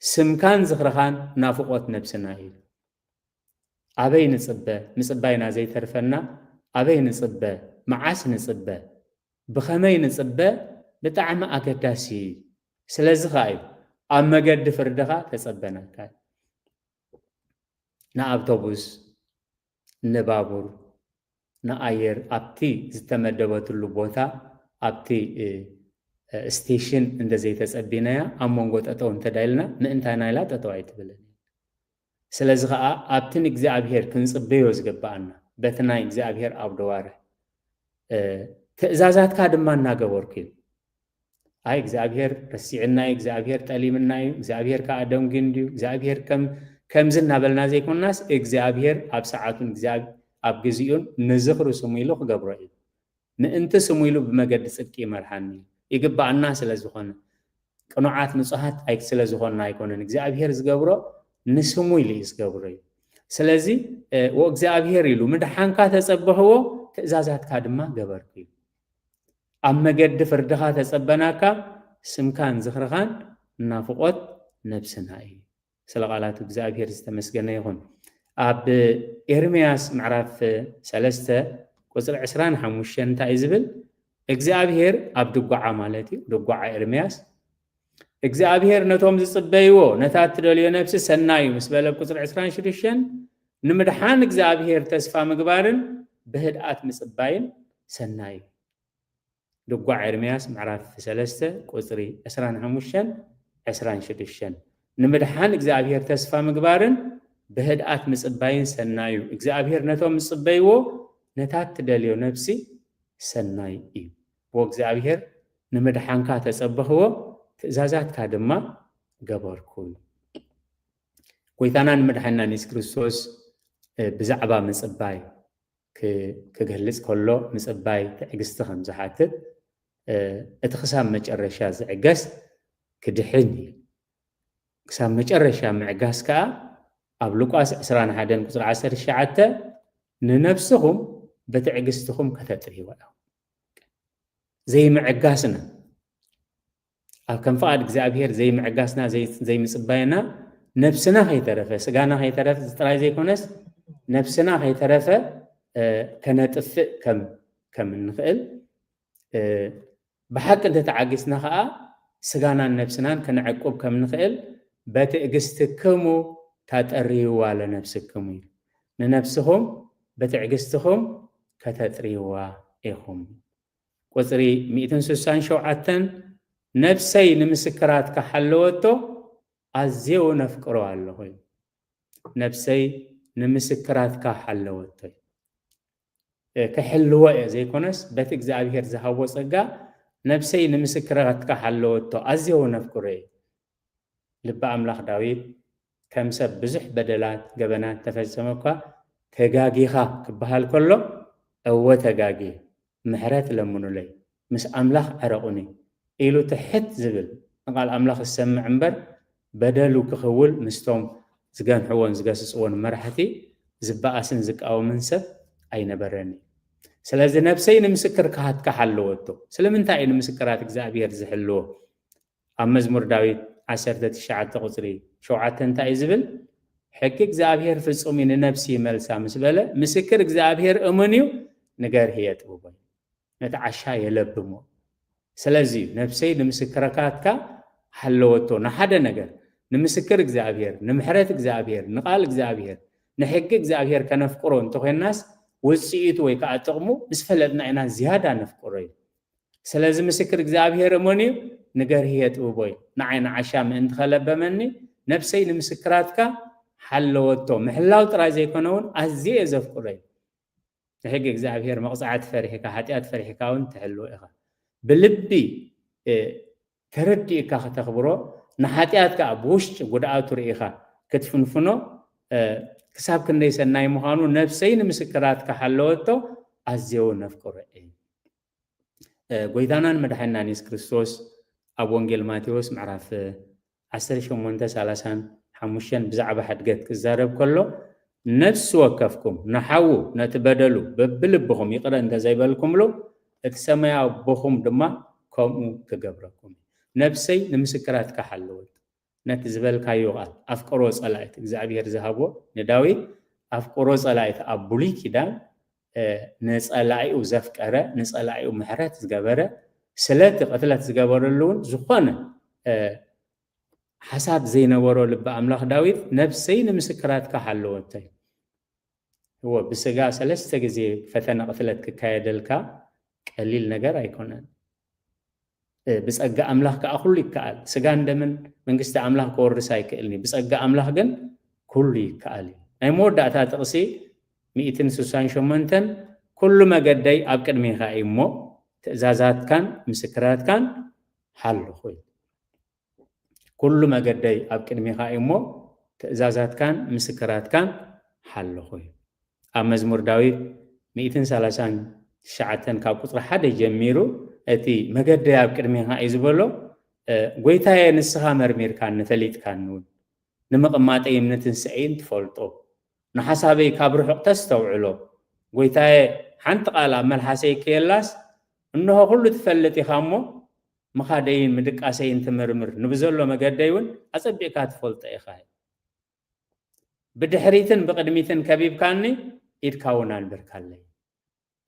ስምካን ዝኽርኻን ናፍቖት ነብስና" እዩ። ኣበይ ንጽበ? ምጽባይና ዘይተርፈና ኣበይ ንጽበ? መዓስ ንጽበ? ብኸመይ ንጽበ? ብጣዕሚ ኣገዳሲ እዩ። ስለዚ ኸኣ እዩ ኣብ መገዲ ፍርድኻ ተጸበናካ። ንኣውቶቡስ፣ ንባቡር፣ ንኣየር ኣብቲ ዝተመደበትሉ ቦታ፣ ኣብቲ፣ እ፣ እ፣ ስቴሽን እንተዘይተጸቢናያ፣ ኣብ መንጎ ጠጠው እንተዳኢልና፣ ምእንታና ኢላ ጠጠው ኣይትብልን። ስለዚ ኸኣ ኣብቲ ንእግዚኣብሔር ክንጽበዮ ዝግብኣና፣ በቲ ናይ እግዚኣብሔር ኣብ ደዋርሕ፣ እ፣ ትእዛዛትካ ድማ እናገበርኩ እዩ። ኣይ፣ እግዚኣብሔር ረሲዕና እዩ፣ እግዚኣብሔር ጠሊምና እዩ፣ እግዚኣብሔር ከኣ ደንጒዩ እንድዩ፣ እግዚኣብሔር ከም-፣ ከምዚ እናበልና ዘይኮንናስ፣ እግዚኣብሔር ኣብ ሰዓቱን እግዚኣብ-፣ ኣብ ግዜኡን ንዝኽሪ ስሙ ኢሉ ክገብሮ እዩ። ምእንቲ ስሙ ኢሉ ብመገዲ ጽድቂ ይመርሓኒ እዩ። ይግብኣና ስለ ዝኾነ፣ ቅኑዓት ንጹሃት ኣይ-፣ ስለ ዝኾንና ኣይኮነን። እግዚኣብሔር ዝገብሮ ንስሙ ኢሉ እዩ ዝገብሮ እዩ። ስለዚ፣ እ፣ ወእግዚኣብሔር ኢሉ፣ "ምድሓንካ ተጸበኽዎ፣ ትእዛዛትካ ድማ ገበርኩ" እዩ። ኣብ መገዲ ፍርድኻ ተጸበናካ፣ ስምካን ዝኽርኻን ናፍቖት ነብስና እዩ። ስለ ቃላቱ እግዚኣብሔር ዝተመስገነ ይኹን። ኣብ ኤርምያስ ምዕራፍ ሰለስተ ቁጽሪ ዕስራን ሓሙሽተን እንታይ እዩ ዝብል? እግዚኣብሔር ኣብ ድጓዓ ማለት እዩ፣ ድጓዓ ኤርምያስ፣ እግዚኣብሔር ነቶም ዝጽበይዎ፣ ነታ እትደልዮ ነፍሲ ሰናይ እዩ ምስ በለ ኣብ ቁጽሪ ዕስራን ሽዱሽተን፣ ንምድሓን እግዚኣብሔር ተስፋ ምግባርን ብህድኣት ምጽባይን ሰናይ እዩ። ድጓዕ ኤርምያስ ምዕራፍ ሰለስተ ቁጽሪ ዕስራን ሓሙሽተን ዕስራን ሽዱሽተን። ንምድሓን እግዚኣብሔር ተስፋ ምግባርን ብህድኣት ምጽባይን ሰናይ እዩ። እግዚኣብሔር ነቶም ዝጽበይዎ፣ ነታ እትደልዮ ነፍሲ ሰናይ እዩ። ብእግዚኣብሔር ንምድሓንካ ተጸበኽዎ፣ ትእዛዛትካ ድማ ገበርኩ። ጎይታናን መድሓንናን የሱስ ክርስቶስ፣ እ፣ ብዛዕባ ምጽባይ ክ-፣ ክገልጽ ከሎ፣ ምጽባይ ትዕግስቲ ከም ዝሓትት፣ እ፣ እቲ ክሳብ መጨረሻ ዝዕገስ ክድሕን እዩ። ክሳብ መጨረሻ ምዕጋስ ከኣ ኣብ ሉቃስ ዕስራን ሓደን ቁጽሪ ዓሰርተ ትሽዓተ፣ "ንነፍስኹም ብትዕግስትኹም ከተጥርይዋ ኢኹም።" ዘይምዕጋስና፣ ኣብ ከም ፍቓድ እግዚኣብሔር ዘይምዕጋስና፣ ዘይ-፣ ዘይምጽባየና፣ ነፍስና ከይተረፈ፣ ስጋና ከይተረፈ ጥራይ ዘይኮነስ፣ ነፍስና ከይተረፈ፣ እ፣ ከነጥፍእ ከም፣ ከም እንኽእል፣ እ፣ ብሓቂ እንተተዓጊስና ኸኣ፣ ስጋናን ነፍስናን ከነዕቁብ ከም ንኽእል፣ "በትዕግስትክሙ ታጠርይዋ ለነፍስክሙ" እዩ። ንነፍስኹም ብትዕግስትኹም ከተጥርይዋ ኢኹም። ቁጽሪ ሚእትን ስሳን ሸውዓተን፣ "ነፍሰይ ንምስክራትካ ሓለወቶ፣ ኣዝየ እውን ኣፍቅሮ ኣለኹ" እዩ። ነፍሰይ ንምስክራትካ ሓለወቶ እዩ። እ፣ ክሕልዎ እየ ዘይኮነስ፣ በቲ እግዚኣብሔር ዝሃቦ ጸጋ፣ "ነፍሰይ ንምስክራትካ ሓለወቶ፣ ኣዝየ እውን ኣፍቅሮ እዩ" እዩ። ልበ ኣምላኽ ዳዊት፣ "ከም ሰብ ብዙሕ በደላት፣ ገበናት ተፈጸመ እኳ፣ ተጋጊኻ" ክበሃል ከሎ፣ "እወ ተጋጊ፣ ምሕረት ለምኑለይ፣ ምስ ኣምላኽ ዕረቑኒ" ኢሉ ትሕት ዝብል፣ ንቓል ኣምላኽ ዝሰምዕ እምበር፣ በደሉ ክኽውል ምስቶም ዝገንሕዎን ዝገስጽዎን መራሕቲ ዝበኣስን ዝቃወምን ሰብ ኣይነበረን እዩ። ስለዚ፣ "ነፍሰይ ንምስክርካትካ ሓለወቶ።" ስለምንታይ እዩ ንምስክራት እግዚኣብሔር ዝሕልዎ? ኣብ መዝሙር ዳዊት ዓሰርተ ትሽዓተ ቁጽሪ ሸውዓተ እንታይ እዩ ዝብል? "ሕጊ እግዚኣብሔር ፍጹም እዩ፣ ንነፍሲ ይመልሳ" ምስ በለ፣ ምስክር እግዚኣብሔር እሙን እዩ፣ ንገርሂ የጥብቦ እዩ፣ ነቲ ዓሻ የለብሞ። ስለዚ እዩ፣ "ነፍሰይ ንምስክርካትካ ሓለወቶ" ንሓደ ነገር፣ ንምስክር እግዚኣብሔር፣ ንምሕረት እግዚኣብሔር፣ ንቓል እግዚኣብሔር፣ ንሕጊ እግዚኣብሔር ከነፍቅሮ እንተኾይናስ፣ ውጽኢቱ ወይ ከዓ ጥቕሙ ምስ ፈለጥና ኢና ዝያዳ ነፍቅሮ እዩ። ስለዚ ምስክር እግዚኣብሔር እሙን እዩ፣ ንገርሂ የጥብቦ እዩ። ንዓይ ንዓሻ ምእንቲ ከለበመኒ፣ ነፍሰይ ንምስክራትካ ሓለወቶ። ምሕላው ጥራይ ዘይኮነ እውን ኣዝየ እየ ዘፍቅሮ እዩ። ንሕጊ እግዚኣብሔር መቕጻዕቲ ፈሪሕካ፣ ሓጢኣት ፈሪሕካ እውን ትሕልዎ ኢኻ። ብልቢ፣ እ፣ ተረዲእካ ከተኽብሮ፣ ንሓጢኣት ከኣ ብውሽጢ ጉድኣቱ ርኢኻ ክትፍንፍኖ፣ እ፣ ክሳብ ክንደይ ሰናይ ምዃኑ፣ "ነፍሰይ ንምስክራትካ ሓለወቶ፣ ኣዝየ እውን ነፍቅሮ እየ።" እ፣ ጎይታናን መድሓኒናን የሱስ ክርስቶስ ኣብ ወንጌል ማቴዎስ ምዕራፍ ዓሰርተ ሸሞንተ ሰላሳን ሓሙሽተን ብዛዕባ ሕድገት ክዛረብ ከሎ፣ "ነፍሲ ወከፍኩም ንሓዉ ነቲ በደሉ በብልብኹም ይቕረ እንተ ዘይበልኩምሉ፣ እቲ ሰማያዊ ኣቦኹም ድማ ከምኡ ክገብረኩም እዩ። ነፍሰይ ንምስክራትካ ሓለወት።" ነቲ ዝበልካዮ ቃል፣ ኣፍቅሮ ጸላኢት፣ እግዚኣብሔር ዝሃቦ ንዳዊት ኣፍቅሮ ጸላኢት፣ ኣብ ብሉይ ኪዳን፣ እ፣ ንጸላኢኡ ዘፍቀረ፣ ንጸላኢኡ ምሕረት ዝገበረ፣ ስለቲ ቅትለት ዝገበረሉ እውን ዝኾነ፣ እ፣ ሓሳብ ዘይነበሮ ልቢ ኣምላኽ ዳዊት፣ "ነፍሰይ ንምስክራትካ ሓለወቶ" እዩ። እወ፣ ብስጋ ሰለስተ ግዜ ፈተነ ቅትለት ክካየደልካ ቀሊል ነገር ኣይኮነን። እ፣ ብጸጋ ኣምላኽ ከኣ ኩሉ ይከኣል። ስጋን ደምን መንግስቲ ኣምላኽ ክወርስ ኣይክእልን እዩ። ብጸጋ ኣምላኽ ግን ኩሉ ይከኣል እዩ። ናይ መወዳእታ ጥቕሲ ሚእትን ስሳን ሸሞንተን፣ "ኩሉ መገደይ ኣብ ቅድሜኻ እዩ እሞ፣ ትእዛዛትካን ምስክራትካን ሓልኹ" እዩ። "ኩሉ መገደይ ኣብ ቅድሜኻ እዩ እሞ፣ ትእዛዛትካን ምስክራትካን ሓልኹ" እዩ። ኣብ መዝሙር ዳዊት ሚእትን ሰላሳን ትሽዓተን ካብ ቁጽሪ ሓደ ጀሚሩ፣ እቲ "መገደይ ኣብ ቅድሜኻ" እዩ ዝበሎ፣ እ፣ "ጎይታየ፣ ንስኻ መርሚርካኒ፣ ፈሊጥካኒ እውን፣ ንምቕማጠይን ንትንስኤይን ትፈልጦ፣ ንሓሳበይ ካብ ርሑቕ ተስተውዕሎ። ጎይታየ፣ ሓንቲ ቃል ኣብ መልሓሰይ ከየላስ፣ እንሆ፣ ኩሉ ትፈልጥ ኢኻ እሞ፣ ምኻደይን ምድቃሰይን ትምርምር፣ ንብዘሎ መገደይ እውን ኣጸቢቕካ ትፈልጦ ኢኻ። ብድሕሪትን ብቕድሚትን ከቢብካኒ፣ ኢድካ እውን ኣንቢርካለይ"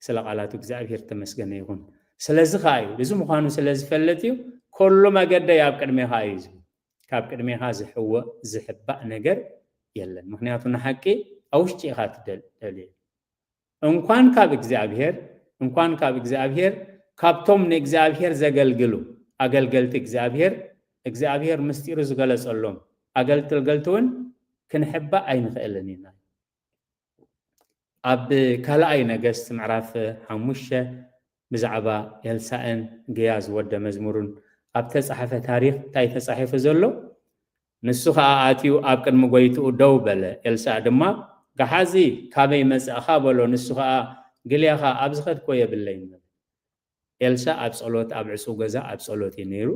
ስለ ቃላቱ እግዚኣብሔር ተመስገነ ይኹን። ስለዚ ኸኣ እዩ፣ እዚ ምዃኑ ስለ ዝፈለጥ እዩ፣ ኩሉ መገደይ ኣብ ቅድሜኻ እዩ ዝብል። ካብ ቅድሜኻ ዝሕወ-፣ ዝሕባእ ነገር የለን። ምኽንያቱ ንሓቂ ኣብ ውሽጢ ኢኻ ትደል-፣ ደልዮ። እንኳን ካብ እግዚኣብሔር፣ እንኳን ካብ እግዚኣብሔር፣ ካብቶም ንእግዚኣብሔር ዘገልግሉ ኣገልገልቲ እግዚኣብሔር፣ እግዚኣብሔር ምስጢሩ ዝገለጸሎም ኣገልገልቲ እውን ክንሕባእ ኣይንኽእልን ኢና። ኣብ ካልኣይ ነገስት ምዕራፍ ሓሙሽተ ብዛዕባ ኤልሳእን ግያዝ ወደ መዝሙርን ኣብ ተጻሕፈ ታሪኽ እንታይ ተጻሒፉ ዘሎ? ንሱ ኸኣ ኣትዩ ኣብ ቅድሚ ጐይትኡ ደው በለ። ኤልሳእ ድማ፣ "ገሓዚ፣ ካበይ መጻእኻ?" በሎ። ንሱ ኸኣ፣ "ግልያኻ፣ ኣብ ዝኸድኮ የብለይን" በለ። ኤልሳእ ኣብ ጸሎት፣ ኣብ ዕጹው ገዛ ኣብ ጸሎት እዩ ነይሩ።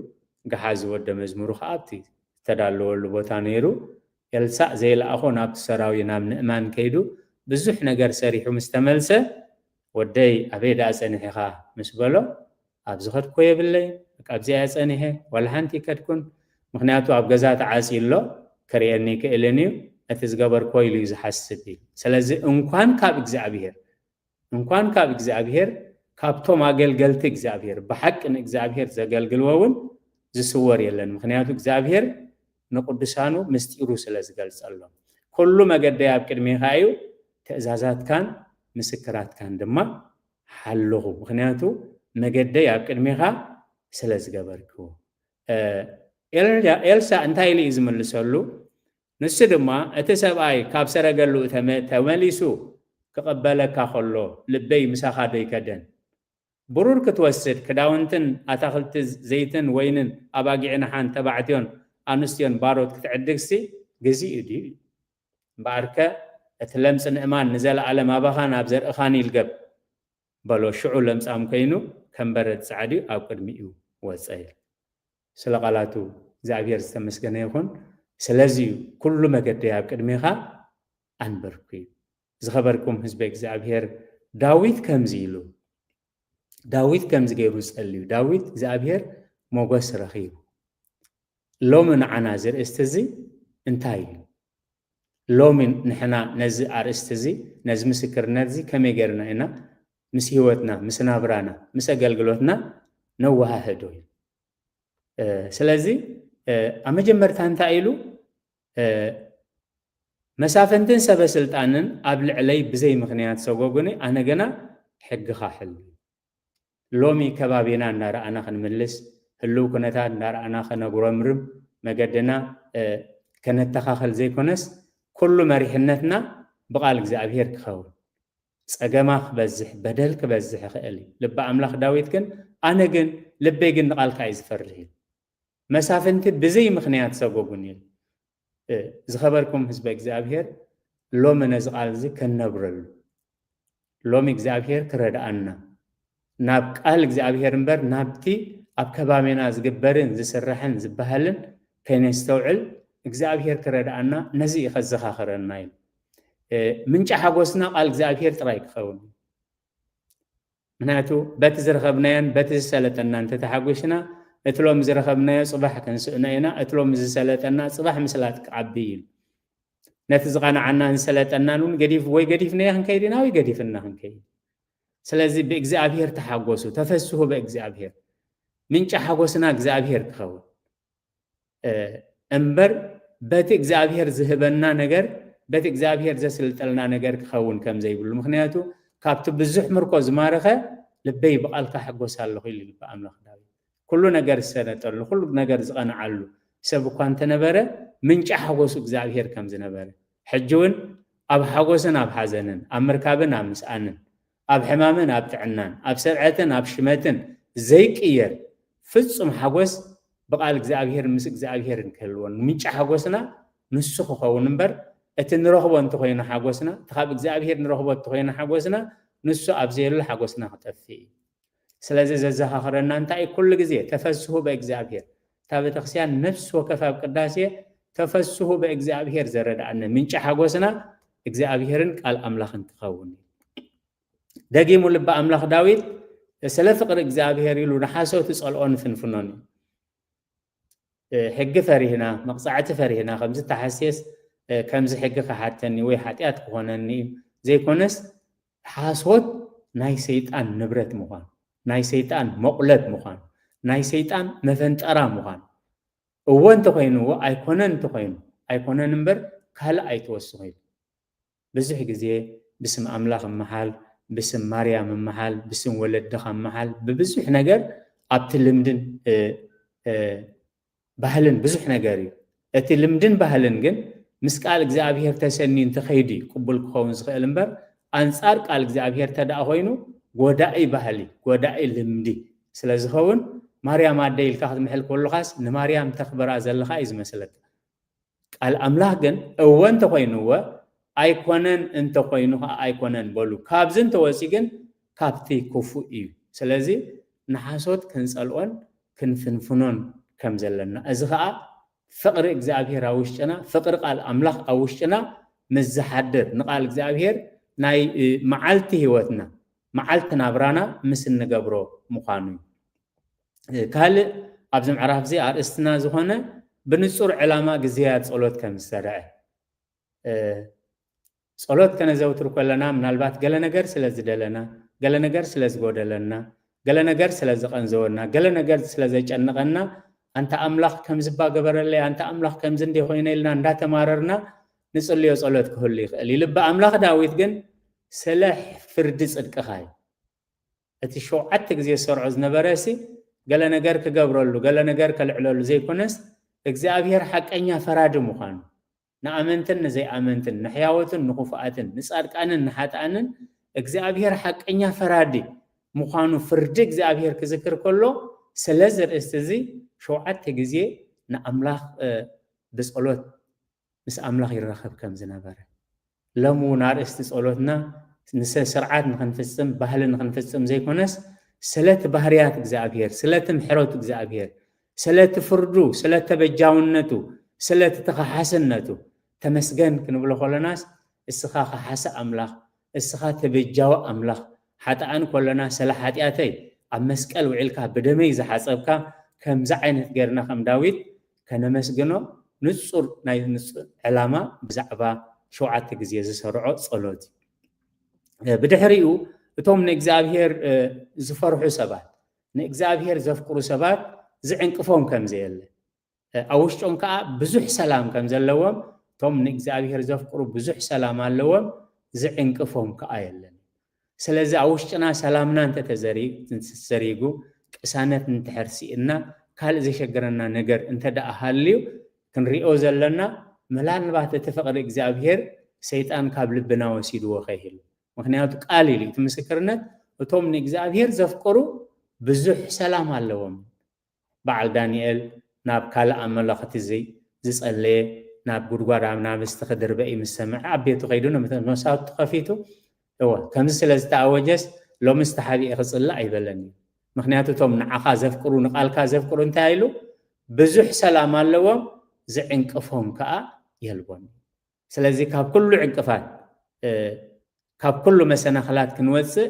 ገሓዚ ወደ መዝሙሩ ኸኣ ኣብቲ ዝተዳለወሉ ቦታ ነይሩ። ኤልሳእ ዘይለኣኾ ናብቲ ሰራዊ ናብ ንእማን ከይዱ ብዙሕ ነገር ሰሪሑ ምስ ተመልሰ፣ "ወደይ፣ ኣበይ ደኣ ጸኒሕ ኢኻ?" ምስ በሎ፣ "ኣብ ዝኸድኮ የብለይን፣ በቃ ኣብዚኣ እየ ጸኒሐ፣ ዋላ ሓንቲ ይከድኩን፣ ምኽንያቱ ኣብ ገዛ ተዓጽዩ ኣሎ፣ ክርእየኒ ኣይክእልን እዩ፣ እቲ ዝገበርኮ ኢሉ እዩ ዝሓስብ" ኢሉ። ስለዚ እንኳን ካብ እግዚኣብሔር፣ እንኳን ካብ እግዚኣብሔር፣ ካብቶም ኣገልገልቲ እግዚኣብሔር፣ ብሓቂ ንእግዚኣብሔር ዘገልግልዎ እውን ዝስወር የለን። ምኽንያቱ እግዚኣብሔር ንቅዱሳኑ ምስጢሩ ስለ ዝገልጸሎም። "ኩሉ መገደይ ኣብ ቅድሜኻ እዩ፣ ትእዛዛትካን ምስክራትካን ድማ ሓልኹ፣ ምኽንያቱ መገደይ ኣብ ቅድሜኻ ስለ ዝገበርክዎ።" እ፣ ኤልያ-፣ ኤልሳእ እንታይ ኢሉ እዩ ዝምልሰሉ? ንሱ ድማ፣ "እቲ ሰብኣይ ካብ ሰረገሉ ተመ-፣ ተመሊሱ ክቕበለካ ከሎ ልበይ ምሳኻ ዶ ኣይከደን? ብሩር ክትወስድ፣ ክዳውንትን ኣታኽልቲ ዘይትን ወይንን ኣባጊዕን ሓን ተባዕትዮን ኣንስትዮን ባሮት ክትዕድግሲ ግዜኡ ድዩ? እምበኣርከ እቲ ለምጽ ንእማን ንዘለኣለም ኣባኻን ኣብ ዘርእኻን ይልገብ" በሎ። ሽዑ ለምጻም ኮይኑ ከም በረድ ጻዕዲ ኣብ ቅድሚኡ ወጸ። ስለ ቃላቱ እግዚኣብሔር ዝተመስገነ ይኹን። ስለዚ እዩ ኩሉ መገደይ ኣብ ቅድሜኻ ኣንበርኩ እዩ። ዝኸበርኩም ህዝበ እግዚኣብሔር፣ ዳዊት ከምዚ ኢሉ፣ ዳዊት ከምዚ ገይሩ ጸልዩ። ዳዊት እግዚኣብሔር ሞገስ ረኺቡ። ሎሚ ንዓና እዚ ኣርእስቲ እዚ እንታይ እዩ? ሎሚ ንሕና ነዚ ኣርእስቲ እዚ፣ ነዚ ምስክርነት እዚ ከመይ ጌርና ኢና ምስ ህይወትና፣ ምስ ናብራና፣ ምስ ኣገልግሎትና ነወሃህዶ እዩ? እ፣ ስለዚ፣ እ፣ ኣብ መጀመርታ እንታይ ኢሉ? እ፣ "መሳፍንትን ሰበ ስልጣንን ኣብ ልዕለይ ብዘይ ምኽንያት ሰጎጉኒ፣ ኣነ ግና ሕግኻ ሕሉ።" ሎሚ ከባቢና እናረኣና ክንምልስ፣ ህልው ኩነታት እናረኣና ከነጉረምርም፣ መገድና፣ እ፣ ከነተኻኸል ዘይኮነስ፣ ኩሉ መሪሕነትና ብቓል እግዚኣብሔር ክኸውን። ጸገማ ክበዝሕ፣ በደል ክበዝሕ ይኽእል እዩ። ልቢ ኣምላኽ ዳዊት ግን፣ "ኣነ ግን፣ ልበይ ግን ንቓልካ እዩ ዝፈርህ" እዩ። "መሳፍንቲ ብዘይ ምኽንያት ሰጎጉኒ" እዩ። እ፣ ዝኸበርኩም ህዝበ እግዚኣብሔር፣ ሎሚ ነዚ ቃል እዚ ከነብረሉ። ሎሚ እግዚኣብሔር ክረድኣና፣ ናብ ቃል እግዚኣብሔር እምበር ናብቲ ኣብ ከባቢና ዝግበርን ዝስራሕን ዝበሃልን ከይነስተውዕል እግዚኣብሔር ክረድኣና ነዚ እዩ ከዘኻኽረና እዩ። እ፣ ምንጪ ሓጎስና ቃል እግዚኣብሔር ጥራይ ክኸውን። ምክንያቱ በቲ ዝረኸብናዮን በቲ ዝሰለጠና እንተተሓጒስና፣ እቲ ሎሚ ዝረኸብናዮ ጽባሕ ክንስእኖ ኢና፣ እቲ ሎሚ ዝሰለጠና ጽባሕ ምስላጥ ክዓቢ እዩ። ነቲ ዝቐንዓናን ዝሰለጠናን እውን ገዲፍ-፣ ወይ ገዲፍናዮ ክንከይድ ኢና ወይ ገዲፍና ክንከይድ። ስለዚ ብእግዚኣብሔር ተሓጎሱ፣ ተፈስሑ በእግዚኣብሔር። ምንጪ ሓጎስና እግዚኣብሔር ክኸውን። እ፣ እምበር በቲ እግዚኣብሔር ዝህበና ነገር፣ በቲ እግዚኣብሔር ዘስልጠልና ነገር ክኸውን ከም ዘይብሉ። ምኽንያቱ ካብቲ ብዙሕ ምርኮ ዝማረኸ ልበይ ብቓልካ ሕጎስ ኣለኹ ኢሉ ልቢ ኣምላኽ ዳዊት። ኩሉ ነገር ዝሰለጠሉ፣ ኩሉ ነገር ዝቐንዓሉ ሰብ እኳ እንተነበረ ምንጪ ሓጎሱ እግዚኣብሔር ከም ዝነበረ፣ ሕጂ እውን ኣብ ሓጎስን ኣብ ሓዘንን፣ ኣብ ምርካብን ኣብ ምስኣንን፣ ኣብ ሕማምን ኣብ ጥዕናን፣ ኣብ ስርዐትን ኣብ ሽመትን ዘይቅየር ፍጹም ሓጎስ ብቓል እግዚኣብሔር ምስ እግዚኣብሔር እንክህልወን ምንጪ ሓጎስና ንሱ ክኸውን እምበር፣ እቲ ንረኽቦ እንተኾይኑ ሓጎስና፣ እቲ ካብ እግዚኣብሔር ንረኽቦ እንተኾይኑ ሓጎስና፣ ንሱ ኣብ ዘየሎ ሓጎስና ክጠፍእ እዩ። ስለዚ ዘዘኻኽረና እንታይ እዩ? ኩሉ ግዜ ተፈስሑ በእግዚኣብሔር። እታ ቤተክርስትያን ነፍሲ ወከፍ ኣብ ቅዳሴ ተፈስሑ በእግዚኣብሔር ዘረድኣኒ ምንጪ ሓጎስና እግዚኣብሔርን ቃል ኣምላኽን ክኸውን እዩ። ደጊሙ ልቢ ኣምላኽ ዳዊት ስለ ፍቕሪ እግዚኣብሔር ኢሉ ንሓሶት ዝጸልኦን ፍንፍኖን እዩ። እ፣ ሕጊ ፈሪህና፣ መቕጻዕቲ ፈሪህና፣ ከምዚ ተሓስየስ፣ እ፣ ከምዚ ሕጊ ክሓተኒ ወይ ሓጢኣት ክኾነኒ እዩ ዘይኮነስ፣ ሓሶት ናይ ሰይጣን ንብረት ምዃን፣ ናይ ሰይጣን መቑለብ ምዃን፣ ናይ ሰይጣን መፈንጠራ ምዃኑ። እወ እንተኾይኑ እወ፣ ኣይኮነን እንተኾይኑ ኣይኮነን እምበር ካልእ ኣይትወስኹ ኢሉ። ብዙሕ ግዜ ብስም ኣምላኽ እመሓል፣ ብስም ማርያም እመሓል፣ ብስም ወለድኻ እመሓል፣ ብብዙሕ ነገር ኣብቲ ልምድን እ፣ እ፣ ባህልን ብዙሕ ነገር እዩ። እቲ ልምድን ባህልን ግን ምስ ቃል እግዚኣብሔር ተሰንዩ እንተኸይዱ እዩ ቅቡል ክኸውን ዝኽእል እምበር፣ ኣንጻር ቃል እግዚኣብሔር ተደኣ ኮይኑ ጎዳኢ ባህሊ፣ ጎዳኢ ልምዲ ስለ ዝኸውን፣ ማርያም ኣደ ኢልካ ክትምሕል ከለኻስ ንማርያም ተኽብራ ዘለኻ እዩ ዝመስለካ። ቃል ኣምላኽ ግን እወ እንተኾይኑ እወ፣ ኣይኮነን እንተኾይኑ ኸዓ ኣይኮነን በሉ። ካብዚ እንተወፂኡ ግን ካብቲ ክፉእ እዩ። ስለዚ ንሓሶት ክንጸልኦን ክንፍንፍኖን ከም ዘለና፣ እዚ ኸዓ ፍቕሪ እግዚኣብሔር ኣብ ውሽጥና፣ ፍቕሪ ቃል ኣምላኽ ኣብ ውሽጥና ምስ ዝሓድር፣ ንቃል እግዚኣብሔር ናይ እ፣ መዓልቲ ህይወትና፣ መዓልቲ ናብራና ምስ እንገብሮ ምዃኑ እዩ። እ፣ ካልእ ኣብዚ ምዕራፍ እዚ ኣርእስትና ዝኾነ ብንጹር ዕላማ ግዜያት ጸሎት ከም ዝሰርዐ፣ እ፣ ጸሎት ከነዘውትር ከለና ምናልባት ገለ ነገር ስለ ዝደለና፣ ገለ ነገር ስለ ዝጎደለና፣ ገለ ነገር ስለ ዝቐንዘወና፣ ገለ ነገር ስለ ዘጨነቐና፣ ኣንታ ኣምላኽ ከምዚ እባ ገበረለይ፣ ኣንታ ኣምላኽ ከምዚ እንደ ኮይነ ኢልና እንዳተማረርና ንጽልዮ ጸሎት ክህሉ ይኽእል እዩ። ልቢ ኣምላኽ ዳዊት ግን ስለ ፍርዲ ጽድቅኻ እዩ። እቲ ሸውዓተ ግዜ ዝሰርዖ ዝነበረ ሲ ገለ ነገር ክገብረሉ፣ ገለ ነገር ከልዕለሉ ዘይኮነስ እግዚኣብሔር ሓቀኛ ፈራዲ ምዃኑ፣ ንኣመንትን ንዘይኣመንትን፣ ንሕያወትን ንኽፉኣትን፣ ንጻድቃንን ንሓጥኣንን እግዚኣብሔር ሓቀኛ ፈራዲ ምዃኑ ፍርዲ እግዚኣብሔር ክዝክር ከሎ፣ ስለዚ ርእስቲ እዚ ሸውዓተ ግዜ ንኣምላኽ እ፣ ብጸሎት ምስ ኣምላኽ ይራኸብ ከም ዝነበረ። ሎም እውን ኣርእስቲ ጸሎትና ንሰ-፣ ስርዓት ንኽንፍጽም፣ ባህሊ ንኽንፍጽም ዘይኮነስ ስለቲ ባህርያት እግዚኣብሔር፣ ስለቲ ምሕረቱ እግዚኣብሔር፣ ስለቲ ፍርዱ፣ ስለቲ ተበጃውነቱ፣ ስለቲ ተኸሓስነቱ ተመስገን ክንብሎ ከሎናስ እስኻ ከሓሲ ኣምላኽ፣ እስኻ ተበጃዊ ኣምላኽ፣ ሓጥኣን ከሎና ስለ ሓጢኣተይ ኣብ መስቀል ውዒልካ ብደመይ ዝሓጸብካ ከምዚ ዓይነት ጌርና ከም ዳዊት ከነመስግኖ ንጹር ናይ ንጹር ዕላማ ብዛዕባ ሸውዓተ ግዜ ዝሰርዖ ጸሎት እዩ። እ፣ ብድሕሪኡ እቶም ንእግዚኣብሔር እ፣ ዝፈርሑ ሰባት፣ ንእግዚኣብሔር ዘፍቅሩ ሰባት ዝዕንቅፎም ከም ዘየለ፣ እ፣ ኣብ ውሽጦም ከኣ ብዙሕ ሰላም ከም ዘለዎም፣ እቶም ንእግዚኣብሔር ዘፍቅሩ ብዙሕ ሰላም ኣለዎም፣ ዝዕንቅፎም ከኣ የለን። ስለዚ ኣብ ውሽጥና ሰላምና እንተተዘሪ-፣ እንተተዘሪጉ፣ ቅሳነት እንተሐርሲእና፣ ካልእ ዘሸግረና ነገር እንተ ደኣ ሃልዩ፣ ክንሪኦ ዘለና ምናልባት እቲ ፍቕሪ እግዚኣብሔር ሰይጣን ካብ ልብና ወሲድዎ ከይህሉ። ምኽንያቱ ቃል ኢሉ እቲ ምስክርነት፣ እቶም ንእግዚኣብሔር ዘፍቅሩ ብዙሕ ሰላም ኣለዎም። በዓል ዳንኤል ናብ ካልእ ኣመለኽቲ ዚ-፣ ዝጸለየ፣ ናብ ጉድጓድ ኣናብስቲ ክድርበ እዩ ምስ ሰምዐ፣ ኣብ ቤቱ ከይዱ ነመሳቱ ከፊቱ፣ እወ፣ ከምዚ ስለ ዝተኣወጀስ ሎምስ ተሓቢኤ ክጽሊ ኣይበለን እዩ። ምኽንያቱ እቶም ንዓኻ ዘፍቅሩ፣ ንቓልካ ዘፍቅሩ እንታይ ኢሉ? ብዙሕ ሰላም ኣለዎም፣ ዝዕንቅፎም ከኣ የልቦን። ስለዚ ካብ ኩሉ ዕንቅፋት፣ እ፣ ካብ ኩሉ መሰናኽላት ክንወጽእ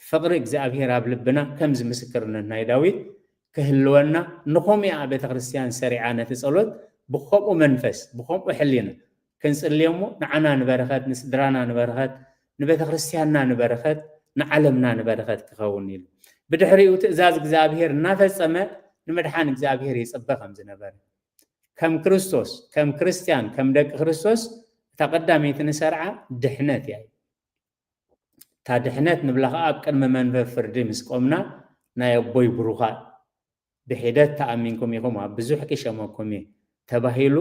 ፍቕሪ እግዚኣብሔር ኣብ ልብና ከምዚ ምስክርነት ናይ ዳዊት ክህልወና፣ ንኸምኡ እያ ቤተ ክርስቲያን ሰሪዓ ነቲ ጸሎት ብኸምኡ መንፈስ፣ ብኸምኡ ሕሊና ክንጽልዮ እሞ ንዓና ንበረኸት፣ ንስድራና ንበረኸት፣ ንቤተ ክርስቲያንና ንበረኸት፣ ንዓለምና ንበረኸት ክኸውን ኢሉ። ብድሕሪኡ ትእዛዝ እግዚኣብሔር እናፈጸመ ንምድሓን እግዚኣብሔር ይጽበ ከም ዝነበረ። ከም ክርስቶስ፣ ከም ክርስቲያን፣ ከም ደቂ ክርስቶስ እታ ቀዳመይቲ ንሰርዓ ድሕነት እያ። እታ ድሕነት ንብላ ኸዓ ኣብ ቅድሚ መንበር ፍርዲ ምስ ቆምና ናይ ኣቦይ ብሩኻት ብሒደት ተኣሚንኩም ኢኹም ኣብ ብዙሕ ክሸመኩም እየ ተባሂሉ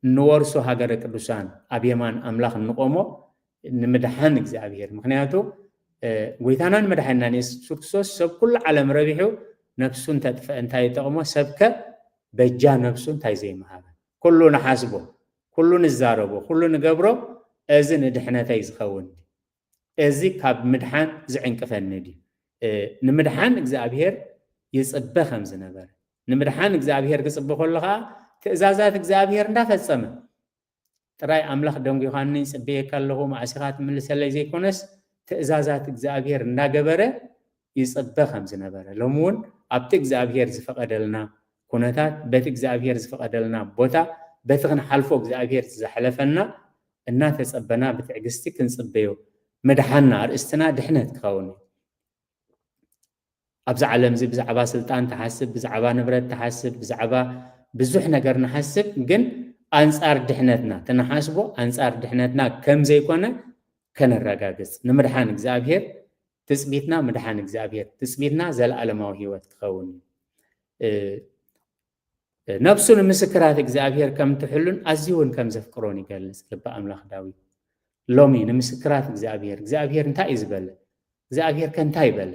እንወርሶ ሃገረ ቅዱሳን ኣብ የማን ኣምላኽ እንቆሞ ንምድሓን እግዚኣብሔር። ምኽንያቱ እ፣ ጎይታናን መድሓኒናን የሱስ ክርስቶስ ሰብ ኩሉ ዓለም ረቢሑ ነፍሱ እንተጥፍአ እንታይ ይጠቕሞ? ሰብከ በጃ ነፍሱ እንታይ ዘይምሃበ? ኩሉ ንሓስቦ፣ ኩሉ ንዛረቦ፣ ኩሉ ንገብሮ፣ እዚ ንድሕነተይ ዝኸውን ድዩ? እዚ ካብ ምድሓን ዝዕንቅፈኒ ድዩ? እ፣ ንምድሓን እግዚኣብሔር ይጽበ ከም ዝነበረ፣ ንምድሓን እግዚኣብሔር ክጽበ ከሎ ኸዓ ትእዛዛት እግዚኣብሔር እንዳፈጸመ ጥራይ ኣምላኽ ደንጒኻኒ ጽበየካ ኣለኹ መዓስ ኢኻ ትምልሰለይ ዘይኮነስ ትእዛዛት እግዚኣብሔር እንዳገበረ ይጽበ ከም ዝነበረ፣ ሎሚ እውን ኣብቲ እግዚኣብሔር ዝፈቐደልና ኩነታት፣ በቲ እግዚኣብሔር ዝፈቐደልና ቦታ፣ በቲ ክንሓልፎ እግዚኣብሔር ዝዘሕለፈና እናተጸበና ብትዕግስቲ ክንጽበዮ ምድሓንና፣ ኣርእስትና ድሕነት ክኸውን እዩ። ኣብዚ ዓለም እዚ ብዛዕባ ስልጣን ትሓስብ፣ ብዛዕባ ንብረት ትሓስብ፣ ብዛዕባ ብዙሕ ነገር ንሓስብ፣ ግን ኣንጻር ድሕነትና ትንሓስቦ ኣንጻር ድሕነትና ከም ዘይኮነ ከነረጋግጽ፣ ንምድሓን እግዚኣብሔር ትጽቢትና ምድሓን እግዚኣብሔር፣ ትጽቢትና ዘለኣለማዊ ህይወት ክኸውን እዩ። ነብሱ ንምስክራት እግዚኣብሔር ከም ትሕሉን ኣዝዩ እውን ከም ዘፍቅሮን ይገልጽ ልበ ኣምላኽ ዳዊት። ሎሚ ንምስክራት እግዚኣብሔር እግዚኣብሔር እንታይ እዩ ዝበለ? እግዚኣብሔር ከ እንታይ በለ?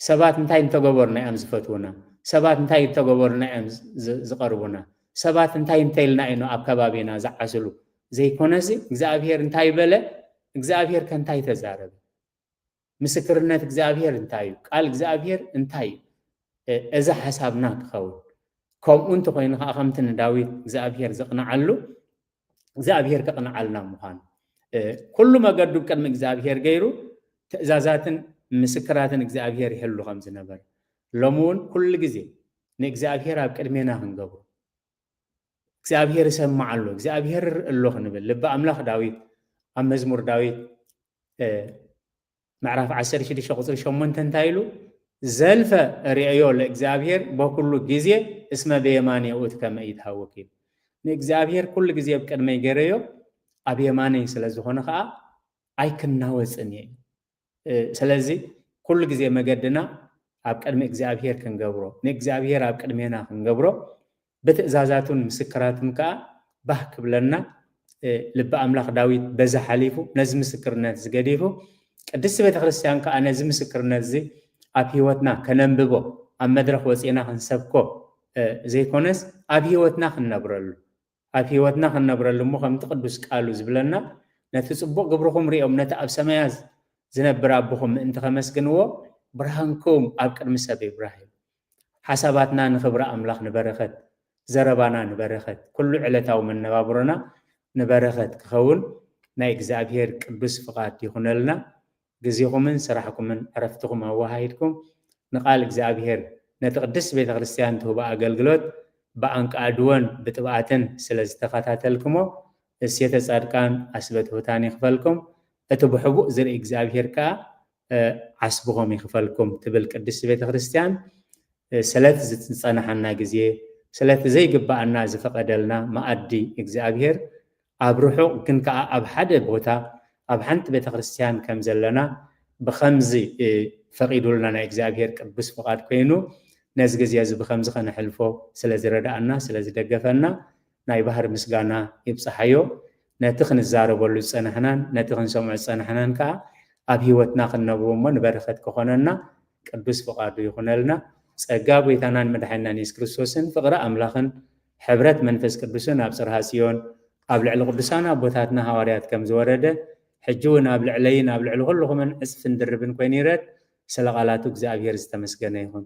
ሰባት እንታይ እንተገበሩና እዮም ዝፈትዉና? ሰባት እንታይ እንተገበሩና እዮም ዝቐርቡና? ሰባት እንታይ እንተኢልና እዩ ኣብ ከባቢና ዝዓስሉ? ዘይኮነሲ እግዚኣብሔር እንታይ በለ? እግዚኣብሔር ከ እንታይ ተዛረበ? ምስክርነት እግዚኣብሔር እንታይ እዩ? ቃል እግዚኣብሔር እንታይ እዩ? እዛ ሓሳብና ክኸውን። ከምኡ እንተኮይኑ ከዓ ከምቲ ንዳዊት እግዚኣብሔር ዘቕንዓሉ እግዚኣብሔር ከቕንዓልና ምዃኑ፣ ኩሉ መገዱ ቅድሚ እግዚኣብሔር ገይሩ ትእዛዛትን ምስክራትን እግዚኣብሔር ይሕሉ ከም ዝነበረ፣ ሎሚ እውን ኩሉ ግዜ ንእግዚኣብሔር ኣብ ቅድሜና ክንገብሮ፣ እግዚኣብሔር ይሰምዕ ኣሎ እግዚኣብሔር ይርኢ ኣሎ ክንብል ልቢ ኣምላኽ ዳዊት ኣብ መዝሙር ዳዊት ምዕራፍ ዓሰርተ ሽዱሽተ ቁፅሪ ሸሞንተ እንታይ ኢሉ? ዘልፈ ርእዮ ለእግዚኣብሔር በኩሉ ግዜ እስመ በየማን የውእት ከመ ይትሃወክ እዩ። ንእግዚኣብሔር ኩሉ ግዜ ኣብ ቅድመይ ገረዮ ኣብ የማነይ ስለ ዝኾነ ከዓ ኣይክናወፅን እየ። ስለዚ ኩሉ ግዜ መገድና ኣብ ቅድሚ እግዚኣብሔር ክንገብሮ፣ ንእግዚኣብሔር ኣብ ቅድሜና ክንገብሮ፣ ብትእዛዛቱን ምስክራቱን ከዓ ባህ ክብለና፣ ልቢ ኣምላኽ ዳዊት በዚ ሓሊፉ ነዚ ምስክርነት ዝገዲፉ፣ ቅድስቲ ቤተክርስትያን ከዓ ነዚ ምስክርነት እዚ ኣብ ህይወትና ከነንብቦ፣ ኣብ መድረኽ ወፂና ክንሰብኮ ዘይኮነስ ኣብ ህይወትና ክንነብረሉ፣ ኣብ ህይወትና ክንነብረሉ እሞ ከምቲ ቅዱስ ቃሉ ዝብለና፣ ነቲ ፅቡቕ ግብርኹም ሪኦም ነቲ ኣብ ሰማያት ዝነብር ኣቦኹም ምእንቲ ከመስግንዎ ብርሃንኩም ኣብ ቅድሚ ሰብ ይብራህ እዩ። ሓሳባትና ንኽብሪ ኣምላኽ ንበረኸት፣ ዘረባና ንበረኸት፣ ኩሉ ዕለታዊ መነባብሮና ንበረኸት ክኸውን ናይ እግዚኣብሔር ቅዱስ ፍቓድ ይኹነልና። ግዜኹምን ስራሕኩምን ዕረፍትኹም ኣወሃሂድኩም ንቃል እግዚኣብሔር ነቲ ቅድስት ቤተ ክርስቲያን ትህቦ ኣገልግሎት ብኣንቃድወን ብጥብኣትን ስለ ዝተኸታተልኩሞ እሴተ ጻድቃን ኣስበትሁታን ይኽፈልኩም። እቲ ብሕቡእ ዝርኢ እግዚኣብሔር ከኣ ዓስብኹም ይኽፈልኩም ትብል ቅድስቲ ቤተ ክርስቲያን። ስለቲ ዝጸናሓና ግዜ፣ ስለቲ ዘይግባኣና ዝፈቐደልና መኣዲ እግዚኣብሔር ኣብ ርሑቕ ግን ከኣ ኣብ ሓደ ቦታ ኣብ ሓንቲ ቤተ ክርስቲያን ከም ዘለና ብኸምዚ ፈቒዱልና ናይ እግዚኣብሔር ቅዱስ ፍቓድ ኮይኑ ነዚ ግዜ እዚ ብኸምዚ ከነሕልፎ ስለ ዝረዳኣና ስለ ዝደገፈና ናይ ባህር ምስጋና ይብጽሓዮ። ነቲ ክንዛረበሉ ዝጸናሕናን ነቲ ክንሰምዖ ዝጸናሕናን ከኣ ኣብ ህይወትና ክንነብሮ እሞ ንበረኸት ክኾነና ቅዱስ ፍቓዱ ይኹነልና። ጸጋ ጎይታናን መድሓኒናን የሱስ ክርስቶስን ፍቕሪ ኣምላኽን ሕብረት መንፈስ ቅዱስን ኣብ ጽርሃ ጽዮን ኣብ ልዕሊ ቅዱሳን ኣቦታትና ሃዋርያት ከም ዝወረደ ሕጂ እውን ኣብ ልዕለይን ኣብ ልዕሊ ኩልኹምን ዕጽፍን ድርብን ኮይኑ ይረድ። ስለ ቃላቱ እግዚኣብሔር ዝተመስገነ ይኹን።